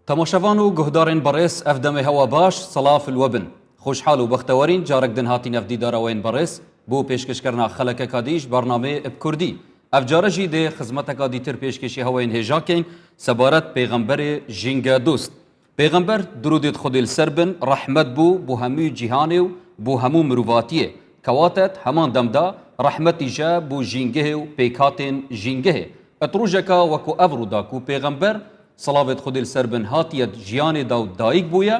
تەماشەڤان و گوهدارên بەڕێز ئەv دەمێ هەوا باش سڵاف لوە بن. خۆشحال و بەختەوەرین جارەک دن هاتین ئەv دیدارەوەێن بەڕێز بۆ پێشکەشکردنا خەلەکەکا دیش بەرنامەێ ب کوردی. ئەv جارە ژی دێ خزمەتەکا دیتر پێشکێشی هەوەێن هێژا کەین سەبارەت پێغەمبەرێ ژینگە دوست. پێغەمبەر درودێت خودێ لسەر بن ڕەحمەت بوو بۆ هەمووی جیهانێ و بۆ هەموو مروڤاتیێ. کەواتەت هەمان دەمدا ڕەحمەتیژە بۆ ژینگەهێ و پێکهاتێن ژینگەهێ. ئت ڕوژەکا وەکو ئەڤ ڕوودا کو پێغەمبەر سڵاڤێت خودێ لسەر بن هاتیەت ژیانێدا و دایک بوویە،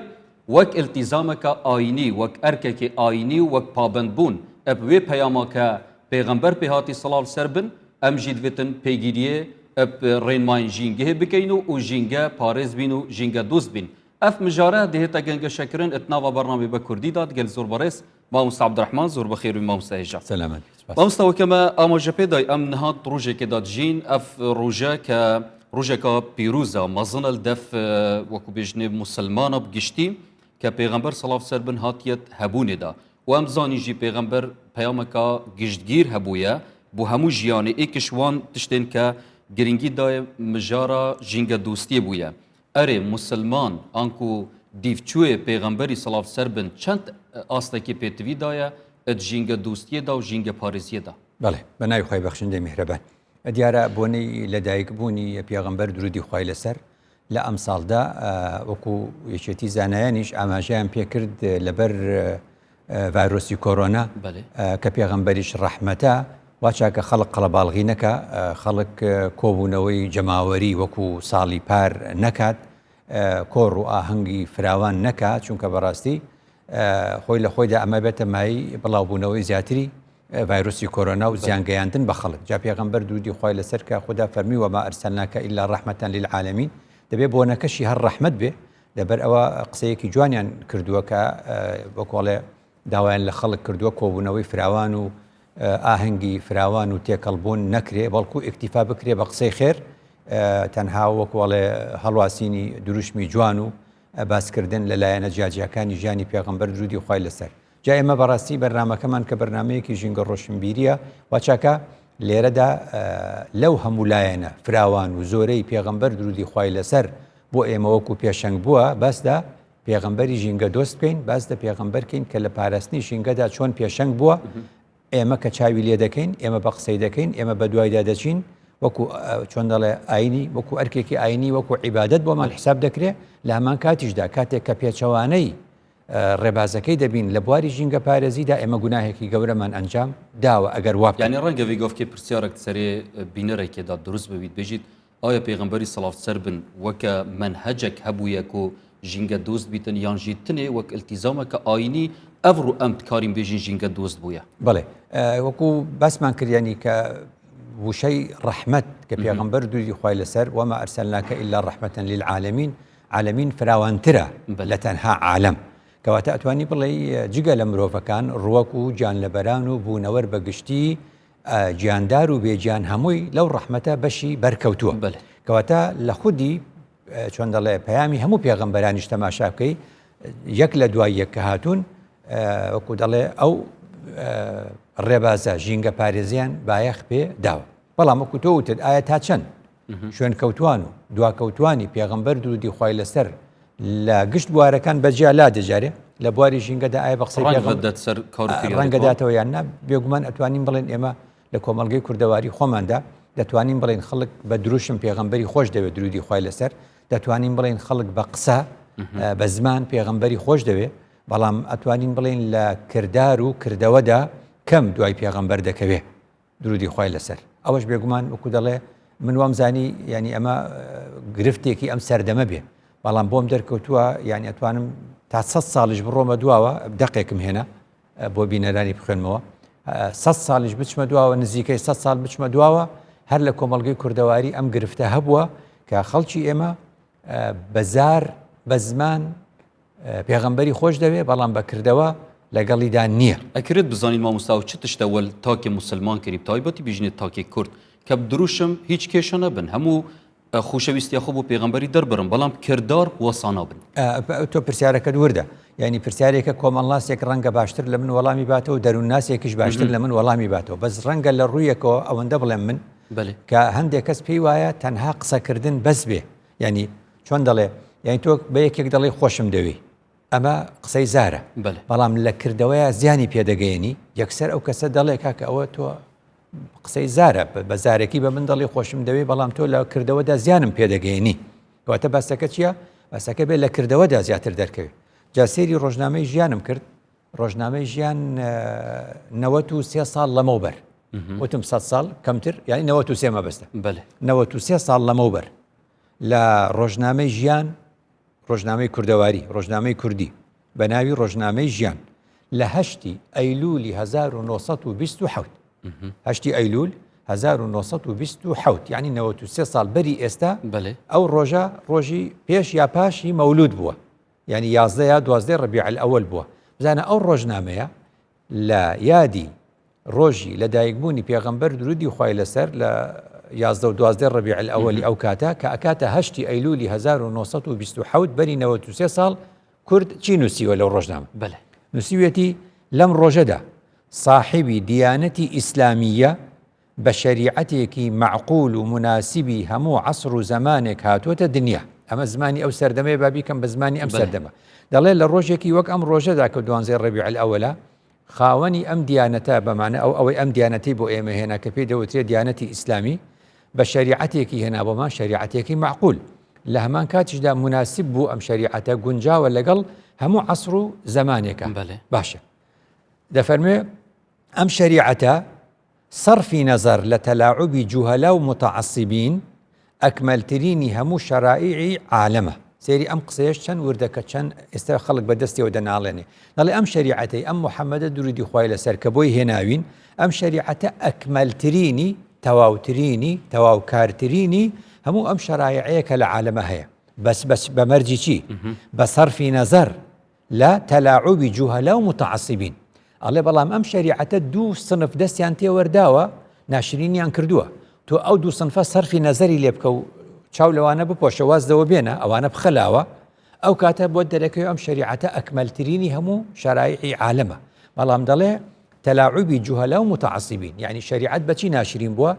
وەک ئیلتیزامەکا ئایینی، وەک ئەرکەکێ ئایینی و وەک پابەندبوون ئب وێ پەیاما کە پێغەمبەر پێ هاتی سڵاو لسەر بن، ئەم ژی دڤێتن پێگیریێ ئب ڕێنماین ژینگهێ بکەین و و ژینگە پارێز بین و ژینگە دوست بین. ئەف مژارە دهێتە گەنگەشەکرن ئت ناڤا بەرنامەێ بە کوردی دا دگەل زۆر بەڕێز مامۆستا عەبدولڕەحمان زۆر بەخێر بی مامۆستا هێژا. سەلامەت بیت سپاس. مامۆستا وەکە مە ئاماژە پێ دای ئەم نها ڕوژێکێ دا دژین ئەف ڕوژە کە ڕوژێکا پیروزە مەزنە دەف وەکو بێژنێ موسلمانە بگشتی کە پێغەمبەر سڵاو سەر بن هاتیەت هەبوونێ دا و ئەم زانین ژی پێغەمبەر پەیامەکا گشتگیر هەبوویە بۆ هەموو ژیانێ ئێکش وان تشتێن کە گرنگی دایە مژارا ژینگە دوستیێ بوویە ئەرێ موسلمان ئانکو دیڤچوێ پێغەمبەری سڵاو سەر بن چەند ئاستەکی پێتڤی دایە ئت ژینگە دوستیێ دا و ژینگە پارێزیێ دا؟ بەڵێ، بە ناوی خوای بەخشندەی میهرەبان. دیارە بۆنەی لەدایک بوونی پێغەمبەر درودی خوای لەسەر لە ئەمساڵدا وەکو یەکێتی زانایانیش ئاماژەیان پێکرد لەبەر ڤایرۆسی کۆرۆنا کە پێغەمبەریش ڕەحمەتە وا چاکە خەڵک قەڵەباڵغی نەکا خەڵک کۆبوونەوەی جەماوەری وەکو ساڵی پار نەکات کۆڕ و ئاهەنگی فراوان نەکا چونکە بەڕاستی خۆی لە خۆیدا ئەمە بێتە مای بڵاوبوونەوەی زیاتری ڤایرۆسی کۆرۆنا و زیانگەیاندن بە خەڵک جا پێغەمبەر درودی خوای لەسەر کە خودا فەرمی وما ارسلناک الا رحمة للعالمین دەبێ بۆنەکەشی هەر ڕەحمەت بێ لەبەر ئەوە قسەیەکی جوانیان کردووە کە بەکۆڵێ داوایان لە خەڵک کردووە کۆبوونەوەی فراوان و ئاهەنگی فراوان و تێکەڵبوون نەکرێ بەڵکو ئیکتیفا بکرێ بە قسەی خێر تەنها وەکوڵێ هەڵواسینی دروشمی جوان و باسکردن لە لایەنە جیاجیاکانی ژیانی پێغەمبەر درودی خوای لەسەر جا ئێمە بەڕاستی بەرنامەکەمان کە بەرنامەیەکی ژینگە ڕۆشنبیریە وا چاکە لێرەدا لەو هەموو لایەنە فراوان و زۆرەی پێغەمبەر درودی خوای لەسەر بۆ ئێمە وەکو پێشەنگ بووە باس لە پێغەمبەری ژینگە دۆست بکەین باس لە پێغەمبەر کەین کە لە پاراستنی ژینگەدا چۆن پێشەنگ بووە ئێمە کە چاوی لێ دەکەین ئێمە بە قسەی دەکەین ئێمە بە دوایدا دەچین وەکو چۆن دەڵێ ئاینی وەکو ئەرکێکی ئاینی وەکو عیبادەت بۆمان حساب دەکرێ لە هەمان کاتیشدا کاتێک کە پێچەوانەی ڕێبازەکەی دەبین لە بواری ژینگە پارێزیدا ئێمە گوناهێکی گەورەمان ئەنجام داوە ئەگەر وا بکەین. یانی ڕەنگە ڤیگۆفکێ پرسیارەک سەرێ بینەرەکێدا دروست ببیت بێژیت ئایا پێغەمبەری سڵاو سەر بن وەکە مەنهەجەک هەبوویە کو ژینگە دۆست بیتن یان ژی تنێ وەک ئلتیزامەکە ئاینی ئەڤڕوو ئەم تکارین بێژین ژینگە دۆست بوویە؟ بەڵێ وەکو باسمان کرد یانی کە وشەی ڕەحمەت کە پێغەمبەر دووری خوای لەسەر وما ارسلناک الا رحمة للعالمین عالمین فراوانترە لە تەنها عالەم کەواتە ئەتوانی بڵێی جگە لە مرۆڤەکان ڕوەک و گیانلەبەران و بوونەوەر بە گشتی گیاندار و بێگیان هەمووی لەو ڕەحمەتە بەشی بەرکەوتووە کەواتە لە خودی چۆن دەڵێ پەیامی هەموو پێغەمبەرانیش تەماشا بکەی یەک لە دوای یەک کە هاتوون وەکو دەڵێ ئەو ڕێبازە ژینگە پارێزیان بایەخ پێ داوە بەڵام وەکو تۆ وتت ئایا تا چەند شوێنکەوتوان و دواکەوتوانی پێغەمبەر درودی خوای لەسەر لە گشت بوارەکان بەجیا لا دەجارێ لە بواری ژینگەدا ئایا بە قسەی پێغەمبەر سەر ڕەنگە داتەوە یان نا بێگومان ئەتوانین بڵێن ئێمە لە کۆمەڵگەی کوردەواری خۆماندا دەتوانین بڵێن خەڵک بە دروشم پێغەمبەری خۆش دەوێت درودی خوای لەسەر دەتوانین بڵێن خەڵک بە قسە بە زمان پێغەمبەری خۆش دەوێ بەڵام ئەتوانین بڵێن لە کردار و کردەوەدا کەم دوای پێغەمبەر دەکەوێ درودی خوای لەسەر ئەوەش بێگومان وەکو دەڵێ من وام زانی ینی ئەمە گرفتێکی ئەم سەردەمە بێ بەڵام بۆم دەرکەوتووە یعنی ئەتوانم تا سە ساڵیش بڕۆمە دواوە دەقێکم هێنا بۆ بینەرانی بخوێنمەوە سە ساڵیش بچمە دواوە نزیکەی سە ساڵ بچمە دواوە هەر لە کۆمەڵگەی کوردەواری ئەم گرفتە هەبووە کە خەڵکی ئێمە بەزار بە زمان پێغەمبەری خۆش دەوێ بەڵام بە کردەوە لەگەڵیدا نییە. ئەکرێت بزانین مامۆستا ئەو چ تشتە وەل تاکێ موسلمان کری بتایبەتی بیژنێ تاکێ کورد کە بدروشم هیچ کێشە نەبن هەموو خۆشەویستیا خۆ بۆ پێغەمبەری دەربرن بەڵام کردار وەسا نابن. تۆ پرسیارەکەت وردە یعنی پرسیارێکە کۆمەڵناسێک ڕەنگە باشتر لە من وەڵامی باتەوە دەروونناسێکیش باشتر لە من وەڵامی باتەوە بەس ڕەنگە لە ڕوویەکەوە ئەوەندە بڵێم من کە هەندێک کەس پێی وایە تەنها قسەکردن بەس بێ یعنی چۆن دەڵێ؟ یانی تۆ بە یەکێک دەڵێی خۆشم دەوێی ئەمە قسەی زارە بەڵام لە کردەوەیە زیانی پێدەگەیەنی یەکسەر ئەو کەسە دەڵێ کاکە ئەوە تۆ قسەی زارە بە زارەکی بە من دەڵی خۆشم دەوێ بەڵام تۆ لە کردەوەدا زیانم پێدەگەیەنی کەواتە باسەکە چییە؟ باسەکە بێ لە کردەوەدا زیاتر دەرکەوێت جا سەیری ڕۆژنامەی ژیانم کرد ڕۆژنامەی ژیان 93 ساڵ لەمەوبەر وتم 100 ساڵ کەمتر یعنی 93 مەبەستە 93 ساڵ لەمەوبەر لە ڕۆژنامەی ژیان ڕۆژنامەی کوردەواری، ڕۆژنامەی کوردی، بە ناوی ڕۆژنامەی ژیان، لە هەشتی ئەیلوولی 1927، هەشتی ئەیلوول 1927، یعنی 93 ساڵ بەری ئێستا، ئەو ڕۆژە ڕۆژی پێش یا پاشی مەولوود بووە، یعنی 11 یا 12 ڕەبیع ئەلئەوەل بووە. بزانە ئەو ڕۆژنامەیە لە یادی ڕۆژی لە دایکبوونی پێغەمبەر درودی خوای لەسەر لە 11 و 12 ڕەبیع الئەوەلی ئەو کاتە کە ئەکاتە هەشتی ئەیلولی 1927 بەری 93 ساڵ کورد چی نووسیوە لەو ڕۆژنامە بەلێ. نووسیویەتی لەم ڕۆژەدا ساحیبی دیانەتی ئیسلامییە بە شەریعەتێکی مەعقول و موناسیبی هەموو عەسر و زەمانێک هاتووەتە دنیا. ئەمە زمانی ئەو سەردەمەیە با بیکەم بە زمانی ئەم سەردەمە. دەڵێ لە ڕۆژێکی وەک ئەم ڕۆژەدا کە دوانزەی ڕەبیع الئەوەلە خاوەنی ئەم دیانەتە بە مانا ئەو ئەوەی ئەم دیانەتەی بۆ ئێمە هێنا کە پێی دەوترێ دیانەتی ئیسلامی بە شەریعەتێکی هێنا بۆمان شەریعەتێکی مەعقول لە هەمان کاتیشدا موناسیب بوو ئەم شەریعەتە گونجاوە لەگەڵ هەموو عەسر و زەمانێکە. باشە دەفەرموێ ئەم شەریعەتە سەرفی نەزەر لە تەلاعوبی جوهەلا و موتەعەسیبین، ئەکمەلترینی هەموو شەرائیعی عالەمە. سەیری ئەم قسەیەش چەند وردە کە چەند ئێستا خەڵک بە دەستیەوە دەناڵێنێ. دەڵێ ئەم شەریعەتەی ئەم موحەممەدە دروودی خوای لەسەر کە بۆی هێناوین، ئەم شەریعەتە ئەکمەلترینی، تەواوترینی، تەواوکارترینی هەموو ئەم شەرایعەیە کە لە عالەمە هەیە. بەس بەس بە مەرجی چی؟ بە سەرفی نەزەر لە تەلاعوبی جوهەلا و موتەعەسیبین. ئەڵێ بەڵام ئەم شەریعەتە دوو سنف دەستیان تێوەرداوە ناشرینیان کردووە تۆ ئەو دوو سنفە سەرفی نەزەری لێ بکە و چاو لەوانە بپۆشە واز لەوە بێنە ئەوانە بخەلاوە ئەو کاتە بۆت دەرەکەوێ ئەم شەریعەتە ئەکمەلترینی هەموو شەرایعی عالەمە بەڵام دەڵێ تەلاعوبی جوهەلا و موتەعەسیبین یعنی شەریعەت بەچی ناشرین بووە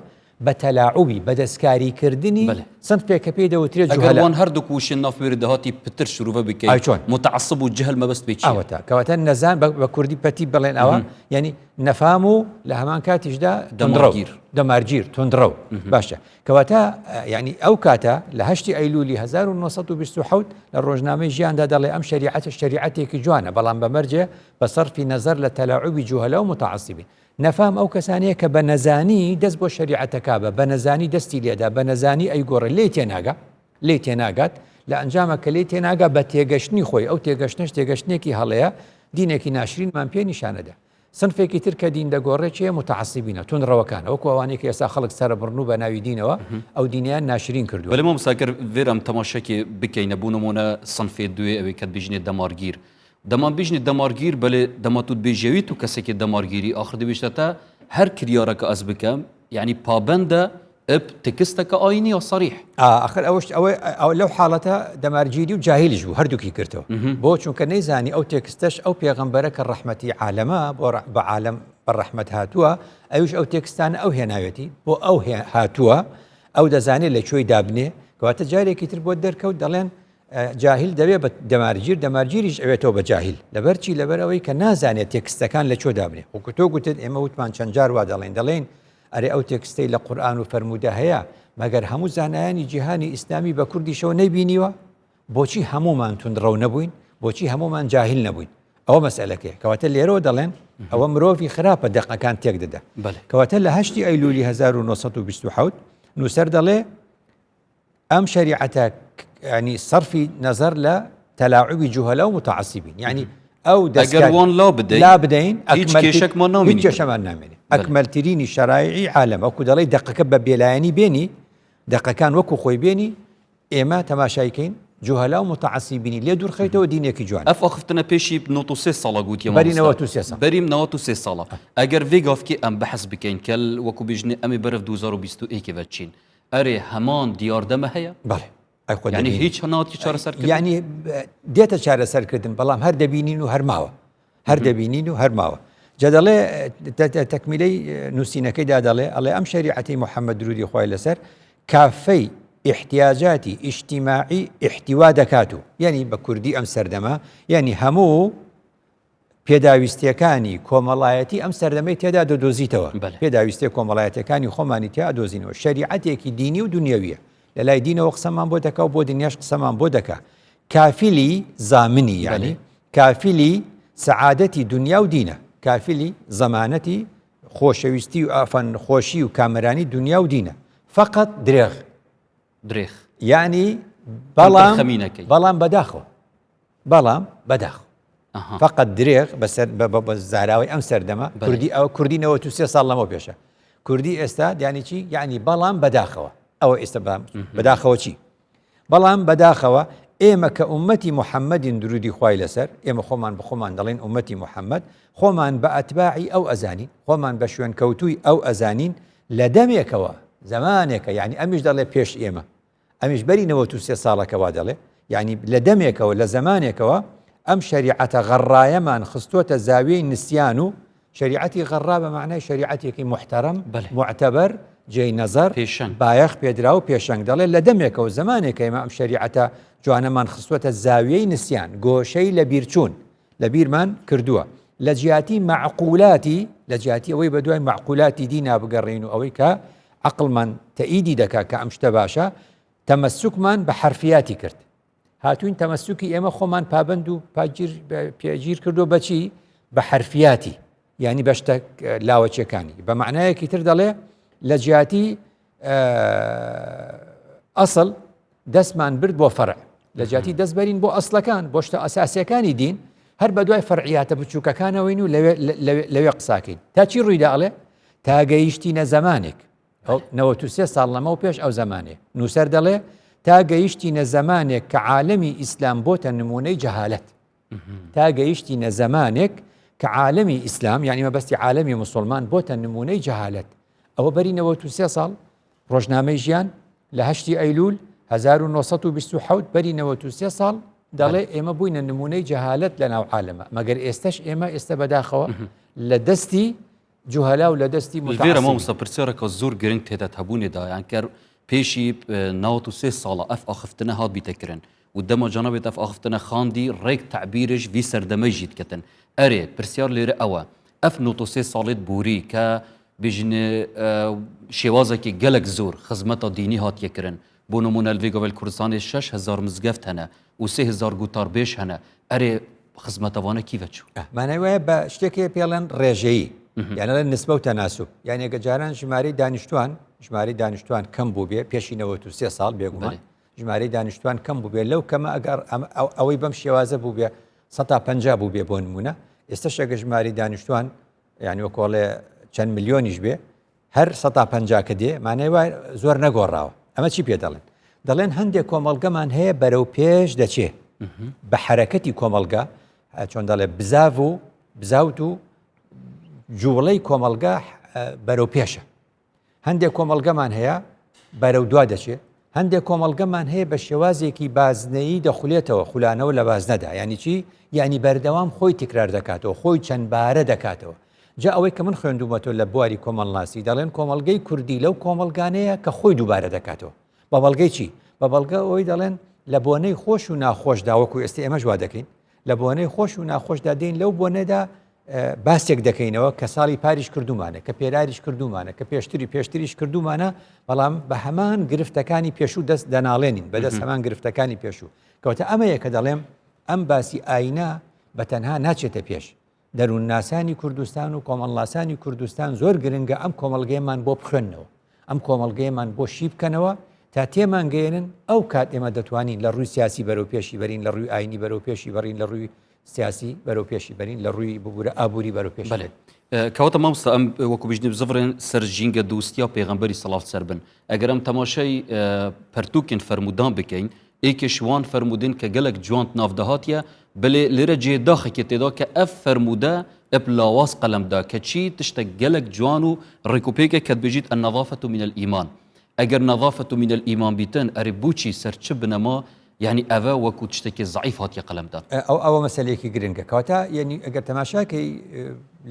بە تەلاعوبی، بە دەستکاری کردنی سنفێک کە پێی دەوترێت جوهەلە. ئەگەر وان هەردووک وشەی ناف وێرد دەهاتی پتر شروڤە بکەی ئای چۆن؟ متعصب و جهل مەبەست پێی چیە؟ ئەوەتا کەواتە نەزان بە کوردی پەتی بڵێن ئەوە یعنی نەفام و لە هەمان کاتیشدا توندڕەو دەمارگیر. دەمارگیر توندڕەو باشە کەواتە یعنی ئەو کاتە لە هەشتی ئەیلولی 1927 لە ڕۆژنامەی ژیاندا دەڵێ ئەم شەریعەتە شەریعەتێکی جوانە بەڵام بە مەرجێ بە سەرفی نەزەر لە تەلاعوبی جوهەلە و متعصبین نەفام ئەو کەسانەیە کە بە نەزانی دەست بۆ شەریعەتەکا بە، بە نەزانی دەستی لێدا، بە نەزانی ئەیگۆڕێ، لێی تێناگا، لێی تێناگات، لە ئەنجاما کە لێی تێناگا بە تێگەشتنی خۆی، ئەو تێگەشتنەش تێگەشتنێکی هەڵەیە، دینێکی ناشرینمان پێ نیشانەدا. سنفێکی تر کە دین دەگۆڕێ کێیە؟ موتەعەسیبینە، توندڕەوەکانە، وەکو ئەوانەی کە ئێستا خەڵک سەرەبڕن و بە ناوی دینەوە ئەو دینەیان ناشرین کردووە. بەلێ مامۆستا گەر ڤێر ئەم تەماشەکێ بکەینە بۆ نموونە سنفێ دوێ ئەوێ کە دبیژنێ دەمارگیر، دەما بیژنی دەمارگیر بەلێ دەما تو دبێژەوی تو کەسێکی دەمارگیری ئاخر دبێژتە تە هەر کریارەکە ئەز بکەم یعنی پابەندە ئب تکستەکە ئاینی یا سەریح. ئا ئەخر ئەوەش ئەوە ئەو لەو حاڵەتە دەمارگیری و جاهیلیش بوو هەردووکی کردەوە بۆ چونکە نەیزانی ئەو تێکستەش ئەو پێغەمبەرە کە ڕەحمەتی عالەمە بۆ بە عالەم بە ڕەحمەت هاتووە ئەویش ئەو تێکستانە ئەو هێناوێتی بۆ ئەو هاتووە ئەو دەزانێت لە کوێی دابنێ کەواتە جارێکی تر بۆ دەرکەوت دەڵێن جاهیل دەبێ بە دەمارگیر، دەمارگیریش ئەوێتەوە بە جاهیل. لەبەر چی؟ لەبەر ئەوەی کە نازانێت تێکستەکان لە کوێ دابنێ. وەکو تۆ گوتت، ئێمە وتمان چەند جار وا دەڵێین، دەڵێین ئەرێ ئەو تێکستەی لە قورئان و فەرموودە هەیە، مەگەر هەموو زانایانی جیهانی ئیسلامی بە کوردیشەوە نەیبینیوە؟ بۆچی هەموومان توندڕەو نەبووین؟ بۆچی هەموومان جاهیل نەبووین؟ ئەوە مەسئەلەکەیە. کەواتە لێرەوە دەڵێن ئەوە مرۆڤی خراپە دەقەکان تێک دەدا. کەواتە لە هەشتی ئەیلوولی 1927 نووسەر دەڵێ ئەم شەریعەتە ینی سەرفی نەزەر لە تەلاعوبی جوهەلا و متعصبین یعنی ئەو ئەگەر وان لا بدەین لا بدەین هیچ کێشەکمان نامێنێ هیچ کێشەمان نامێنێ ئەکمەلترینی شەرایعی عالەم وەکو دەڵێی دەقەکە بە بێلایەنی بێنی دەقەکان وەکو خۆی بێنی ئێمە تەماشای کەین جوهەلا و متعصبینی لێ دوورخەیتەوە دینێکی جوان ئەف ئاخفتنە پێشی 93 ساڵە گوتیە بەری 93 ساڵ بەریم 93 ساڵە ئەگەر ڤێ گافکی ئەم بەحس بکەین کەل وەکو بێژنێ ئەمێ بەرەف 2021 ڤە چین ئەرێ هەمان دیاردەمە هەیە؟ بەڵێ ئەی خۆ یعنی دەبینین. هیچ ناتی چارەسەر کردن؟ یعنی دێتە چارەسەرکردن بەڵام هەر دەبینین و هەر ماوە هەر دەبینین و هەر ماوە جا دەڵێ تەکمیلەی نووسینەکەیدا دەڵێ ئەڵێ ئەم شەریعەتی محەممەد درودی خوای لەسەر کافەی. ئیحتیاجاتی ئیجتیماعی ئیحتیوا دەکات و یانی بە کوردی ئەم سەردەمە یانی هەموو پێداویستیەکانی کۆمەڵایەتی ئەم سەردەمەی تێدا دەدۆزیتەوە پێداویستیە کۆمەڵایەتەکانی خۆمانی تیا ئەدۆزینەوە شەریعەتێکی دینی و دنیاویە لە لای دینەوە قسەمان بۆ دەکا و بۆ دنیاش قسەمان بۆ دەکا کافیلی زامنی یعنی کافیلی سەعادەتی دنیا و دینە کافیلی زەمانەتی خۆشەویستی و ئافەن خۆشی و کامەرانی دنیا و دینە فقط درێغ درێخ یعنی بەڵام بەڵام بەداخەوە بەڵام بەداخ فقط درێغ بەسەر بە زاراوەی ئەم سەردەمە کوردی ئەو کوردی 93 ساڵ لەمە پێشە کوردی ئێستا دیانی چی یعنی بەڵام بەداخەوە ئەوە ئێستا بەداخەوە چی بەڵام بەداخەوە ئێمە کە ئومەتی محەممەدین درودی خوای لەسەر ئێمە خۆمان بە خۆمان دەڵێن ئومەتی محەممەد خۆمان بە ئەتباعی ئەو ئەزانین خۆمان بە شوێنکەوتووی ئەو ئەزانین لە دەمێکەوە زمانێکە یعنی ئەمیش دەڵێ پێش ئێمە ئەمیش بەری 93 ساڵەکە وا دەڵێ یعنی لە دەمێکەوە لە زمانێکەوە ئەم شەریعەتە غەڕایەمان خستووەتە زاویەی نسیان و شەریعەتی غەڕا بە مەعنای شەریعەتێکی موحتەرەم، موعتەبەر، جێی نەزەر، بایەخ پێدراو، پێشەنگ. دەڵێ لە دەمێکەوە، زەمانێکە ئێمە ئەم شەریعەتە جوانەمان خستووەتە زاویەی نسیان، گۆشەی لەبیرچوون، لەبیرمان کردووە. لە جیاتی مەعقولاتی، لە جیاتی ئەوەی بە دوای مەعقولاتی دینا بگەڕێین و ئەوەی کە عەقڵمان تەئیدی دەکا کە ئەم شتە باشە، تەمەسوکمان بە حەرفیاتی کرد. هاتوین تەمەسوکی ئێمە خۆمان پابند و پاگیر پێگیر کردو بەچی بە حرفیاتی یعنی بە شتە لاوەچەکانی بە معنایەکی تر دەڵێ لە جیاتی ئەسڵ دەستمان برد بۆ فەرع لە جیاتی دەست بەرین بۆ ئەسلەکان بۆ شتە ئەساسیەکانی دین هەر بە دوای فەرعیاتە بچووکەکانەوەین و لەوێ قساکەین تا چی ڕوویدا ئەڵێ تا گەیشتینە زەمانێک ئەو 93 ساڵ لەمەو پێش ئەو زەمانێ نووسەر دەڵێ تا گەیشتینە زەمانێک کە عالەمی ئیسلام بۆتە نمونەی جەهالەت تا گەیشتینە زەمانێک کە عالەمی ئیسلام یعنی مەبەستی عالەمی مسلمان بۆتە نمونەی جەهالەت ئەوە بەری 93 ساڵ ڕۆژنامەی ژیان لە هەشتی ئەیلول 1927 بەری 93 ساڵ دەڵێ ئێمە بووینە نمونەی جەهالەت لە ناو عالەمە مەگەر ئێستش ئێمە ئێستا بەداخەوە لە دەستی جوهەلا و لە دەستی لێرە مامۆستا پرسیارەکە زۆر گرنگ تێدات هەبوونێ دا یان کەر پێشی 93 ساڵە ئەف ئاخفتنە هات بیتەکردن و دەما جەنابێت ئەف ئاخفتنە خاندی ڕێک تەعبیرش ڤی سەردەمەی ژیت کەتن ئەرێ پرسیار لێرە ئەوە ئەف 93 ساڵێت بوری کە بژنێ شێوازێکی گەلک زۆر خزمەتە دینی هاتیەکردن بۆ نموونە لە ڤێگاڤێل کوردستانێ 6000 مزگەفت هەنە و 3000 گوتاربێژ هەنە ئەرێ خزمەتەوانە کیڤە چوو؟ مانای وایە بە شتێک هەیە پێڵێن ڕێژەیی یان ئەڵێن نسبە و تەناسوب یان ئەگە جاران ژمارەی دانیشتوان ژمارەی دانیشتوان کەم بوو بێ پێشی 93 ساڵ بێگومان ژمارەی دانیشتوان کەم بوو بێ لەو کەمە ئەگەر ئەوەی بەم شێوازە بوو بێ 150 بوو بێ بۆ نمونە ئێستا شەگە ژماری دانیشتوان یعنی وەکۆڵێ چەند ملیۆنیش بێ هەر 150 کە دێ مانای وای زۆر نەگۆڕاوە ئەمە چی پێ دەڵێن دەڵێن هەندێک کۆمەڵگەمان هەیە بەرەو پێش دەچێ بە حرەکەتی کۆمەڵگە چۆن دەڵێ بزاڤ و بزاوت و جوڵەی کۆمەڵگە بەرەو پێشە هەندێک کۆمەڵگەمان هەیە بەرەو دوا دەچێت هەندێک کۆمەڵگەمان هەیە بە شێوازێکی بازنەیی دەخولێتەوە، خولانەوە لە بازنەدا یانی چی؟ یانی بەردەوام خۆی تکرار دەکاتەوە، خۆی چەند بارە دەکاتەوە. جا ئەوەی کە من خوێندوومەتەوە لە بواری کۆمەڵناسی دەڵێن کۆمەڵگەی کوردی لەو کۆمەڵگانەیە کە خۆی دووبارە دەکاتەوە. بە بەڵگەی چی؟ بە بەڵگە ئەوەی دەڵێن لە بۆنەی خۆش و ناخۆشدا وەکو ئێستا ئێمەش وا دەکەین لە بۆنەی خۆش و ناخۆشدا دێین لەو بۆنەدا باسێک دەکەینەوە کە ساڵی پاریش کردومانە کە پێراریش کردومانە کە پێشتری پێشتریش کردومانە بەڵام بە هەمان گرفتەکانی پێشوو دەست دەناڵێنین بەدەست هەمان گرفتەکانی پێشوو کەواتە ئەمەیە کە دەڵێم ئەم باسی ئاینە بە تەنها ناچێتە پێش دەروونناسانی کوردستان و کۆمەڵناسانی کوردستان زۆر گرنگە ئەم کۆمەڵگەیەمان بۆ بخوێننەوە ئەم کۆمەڵگەیەمان بۆ شی بکەنەوە تا تێمان گەێنن ئەو کات ئێمە دەتوانین لە ڕووی سیاسی بەرەو پێشی بەرین لە ڕووی ئاینی بەرەو پێشی بەرین لە ڕووی سیاسی بەرەو پێشی بەرین لە ڕووی ببوورە ئابووری بەرەو پێش بەێ کەواتە مامۆستا ئەم وەکو بژنی بزڕێن سەر ژینگە دوستیا پێغەمبەری سەڵاو سەر بن ئەگەر ئەم تەماشای پەرتوکین فەرمودان بکەین ئێکێش وان فەرمودن کە گەلک جوانت ناو دەهاتیە بلێ لێرە جێ داخێکی تێدا کە ئەف فەرمودە ئەپ لاواز قەلەمدا کە چی تشتە گەلک جوان و ڕێکوپێکە کە بژیت النظافة من الإيمان ئەگەر نظافة من الإيمان بیتن ئەرێ بۆچی سەر چ بنەما یانی ئەڤە وەکو تشتێکی زەعیف هاتیە قەلەمدان. ئەو ئەوە مەسەلەیەکی گرنگە کەواتە یەنی ئەگەر تەماشاکەی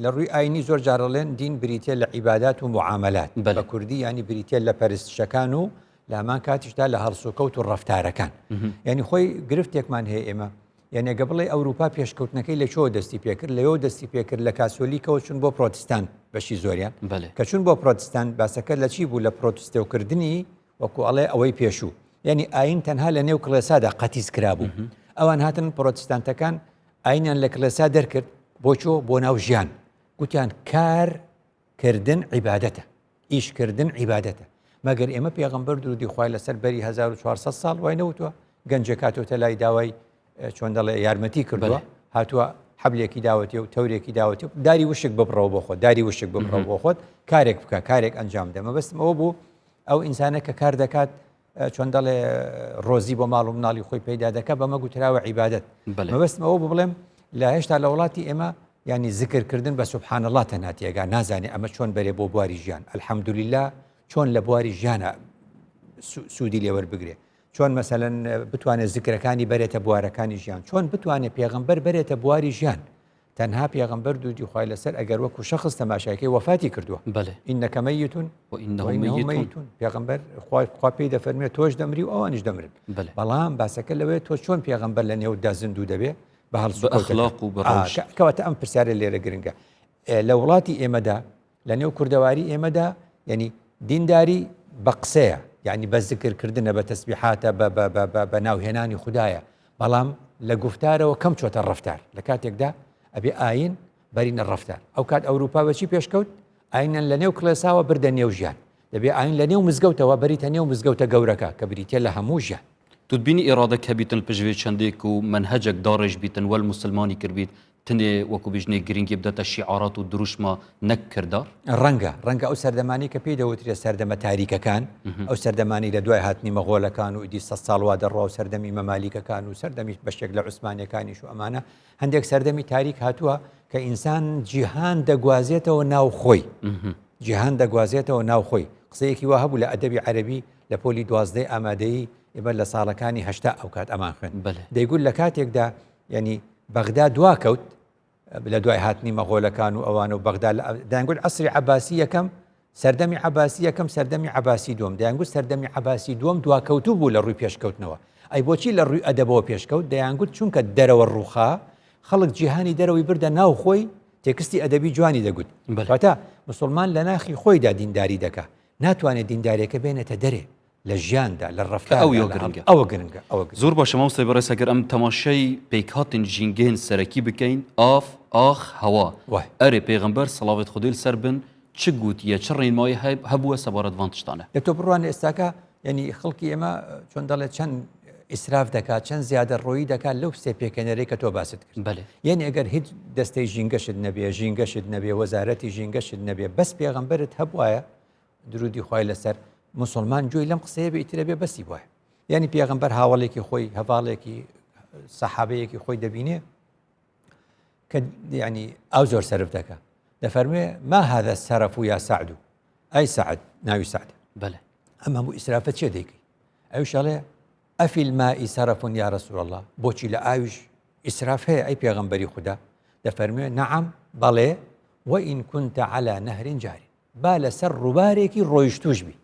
لە ڕووی ئاینی زۆر جارەڵێن دین بریتە لە عیبادات و معاملات بە کوردی ینی بریتە لە پەرستشەکان و لە هەمان کاتیشدا لە هەڵسوکەوت و ڕەفتارەکان. یانی خۆی گرفتێکمان هەیە ئێمە یعنی گە بڵێ ئەوروپا پێشکەوتنەکەی لە چۆ دەستی پێکرد لەوێ دەستی پێکرد لە کاسۆلیکەوە چون بۆ پرۆتستان بەشی زۆریان کە چون بۆ پرۆتستان باسەکە لە چی بوو لە پرۆتستێوکردنی وەکو ئەڵێ ئەوەی پێشوو یعنی ئاین تەنها لە نێو کڵێسادا قەتیس کرابوو ئەوان هاتن پرۆتستانتەکان ئاینیان لە کڵێسا دەرکرد بۆ چۆ بۆ ناو ژیان گوتیان کار کردن عیبادەتە ئیش کردن عیبادەتە مەگەر ئێمە پێغەمبەر درودی خوای لەسەر بەری 1400 ساڵ وای نەوتووە گەنجێک هاتۆتە لای داوای چۆن دەڵێ یارمەتی کردووە هاتووە حەبلێکی داوەتێ و تەورێکی داوەتێ و داری وشک ببڕەوە بۆ خۆت داری وشک ببڕەوە بۆ خۆت کارێک بکە کارێک ئەنجام دە مەبەستم ئەوە بوو ئەو ئینسانە کە کار دەکات چۆن دەڵێ ڕۆزی بۆ ماڵ و مناڵی خۆی پەیدا دەکە بەمە گوتراوە عیبادەت مەبەستم ئەوە بڵێم لە هێشتا لە وڵاتی ئێمە ینی زکرکردن بە سبحان الله تەنها تێگا نازانێ ئەمە چۆن بەرێ بۆ بواری ژیان الحمدلله چۆن لە بواری ژیانە سوودی لێوەربگرێ چۆن مەسەلەن بتوانێت زکرەکانی بەرێتە بوارەکانی ژیان چۆن بتوانێت پێغەمبەر بەرێتە بواری ژیان تەنها پێغەمبەر درودی خوای لەسەر ئەگەر وەکو شخص تەماشاکەی وەفاتی کردووە بەێ إنك ميت وإنهم ميتون پێغەمبەر خوای خوا پێی دەفەرمێت تۆش دەمری و ئەوانیش دەمرن بەڵام باسەکە لەوەیە تۆ چۆن پێغەمبەر لە نێودا زیندوو دەبێ بە هەڵسوکەوت و کەواتە ئەم پرسیارە لێرە گرنگە لە وڵاتی ئێمەدا لە نێو کوردەواری ئێمەدا یعنی دینداری بە قسەیە یعنی بە زکرکردنە بە تەسبیحاتە بە ناوهێنانی خودایە بەڵام لە گفتارەوە کەم چۆتە ڕفتار لە کاتێکدا ئەبێ ئاین بەرینە ڕفتار ئەو کات ئەوروپا بەچی پێشکەوت ئاینەن لە نێو کڵێساوە بردە نێو ژیان دەبێ ئاین لە نێو مزگەوتەوە بەریتە نێو مزگەوتە گەورەکە کە بریتە لە هەموو ژیان. تودبینی ئێرادە کەبیتن پشت چەندێک و مەنهەجەک داڕێژ بیتن وەل موسلمانی کربیت تنێ وەکو بیژنێ گرنگی بداتە شیعارات و دروشما نەک کردار؟ ڕەنگە، ڕەنگە ئەو سەردەمانەی کە پێی دەوترێت سەردەمە تاریکەکان، ئەو سەردەمانەی لە دوای هاتنی مەغۆلەکان و ئیدی سەد ساڵ وا دەڕوا و سەردەمی مەمالیکەکان و سەردەمی بەشێک لە عوسمانیەکانیش و ئەمانە، هەندێک سەردەمی تاریک هاتووە کە ئینسان جیهان دەگوازێتەوە ناو خۆی. جیهان دەگوازێتەوە ناو خۆی. قسەیەکی وا هەبوو لە ئەدەبی عەرەبی لە پۆلی دوازدەی ئامادەیی ئێمە لە ساڵەکانی هەشتا ئەوکات ئەمان خوێند. دەیگوت لە کاتێکدا یعنی بەغدا دواکەوت لە دوای هاتنی مەغۆلەکان و ئەوانە و بەغدا دەیانگوت عەسری عەباسی یەکەم سەردەمی عەباسی یەکەم سەردەمی عەباسی دووەم دەیانگوت سەردەمی عەباسی دووەم دواکەوتوو بوو لە ڕووی پێشکەوتنەوە ئەی بۆچی لە ڕووی ئەدەبەوە پێشکەوت دەیانگوت چونکە دەرەوە ڕووخا خەڵک جیهانی دەرەوەی بردە ناو خۆی تێکستی ئەدەبی جوانی دەگوت واتە مسلمان لە ناخی خۆیدا دینداری دەکا ناتوانێت دیندارێکە بێنێتە دەرێ لە ژیاندا لە ڕەفتاردا ئەو گرنگە ئەوە گرنگە ئەوە گرنگە. زۆر باشە مامۆستای بەڕێز ئەگەر ئەم تەماشای پێکهاتن ژینگەێن سەرەکی بکەین ئاف ئاخ هەوا وای. ئەرێ پێغەمبەر سڵاوێت خودێ لەسەر بن چ گوتیە چ ڕێنمایی هەبووە سەبارەت ڤان تشتانە؟ دە تۆ بڕوانە ئێستاکە یعنی خەڵکی ئێمە چۆن دەڵێ چەند ئیسراف دەکات چەند زیادە ڕۆیی دەکات لەو سێ پێکەنەرەی کە تۆ باست کرد بەلێ. یعنی ئەگەر هیچ دەستەی ژینگەشت نەبێ ژینگەشت نەبێ وەزارەتی ژینگەشت نەبێ بەس پێغەمبەرت هەبوایە درودی خوای لەسەر موسڵمان گوێی لەم قسەیە بێ ئیتر ئەبێ بەسی بوایە یعنی پێغەمبەر هاوڵێکی خۆی هەڤاڵێکی سەحابەیەکی خۆی دەبینێ کە ینی ئەو زۆر سەرف دەکە دەفەرموێ ما هذا السرف یا سعد ئەی سعد ناوی سعد بەێ ئەم هەموو ئیسرافە چێ دەیکەی ئەو شەڵێ أفي الماء سرف یا رسول الله بۆچی لە ئاویش ئیسراف هەیە ئەی پێغەمبەری خودا دەفەرموێ نعم بەڵێ وإن كنت على نهر جار با لەسەر ڕووبارێکی ڕۆیشتوش بی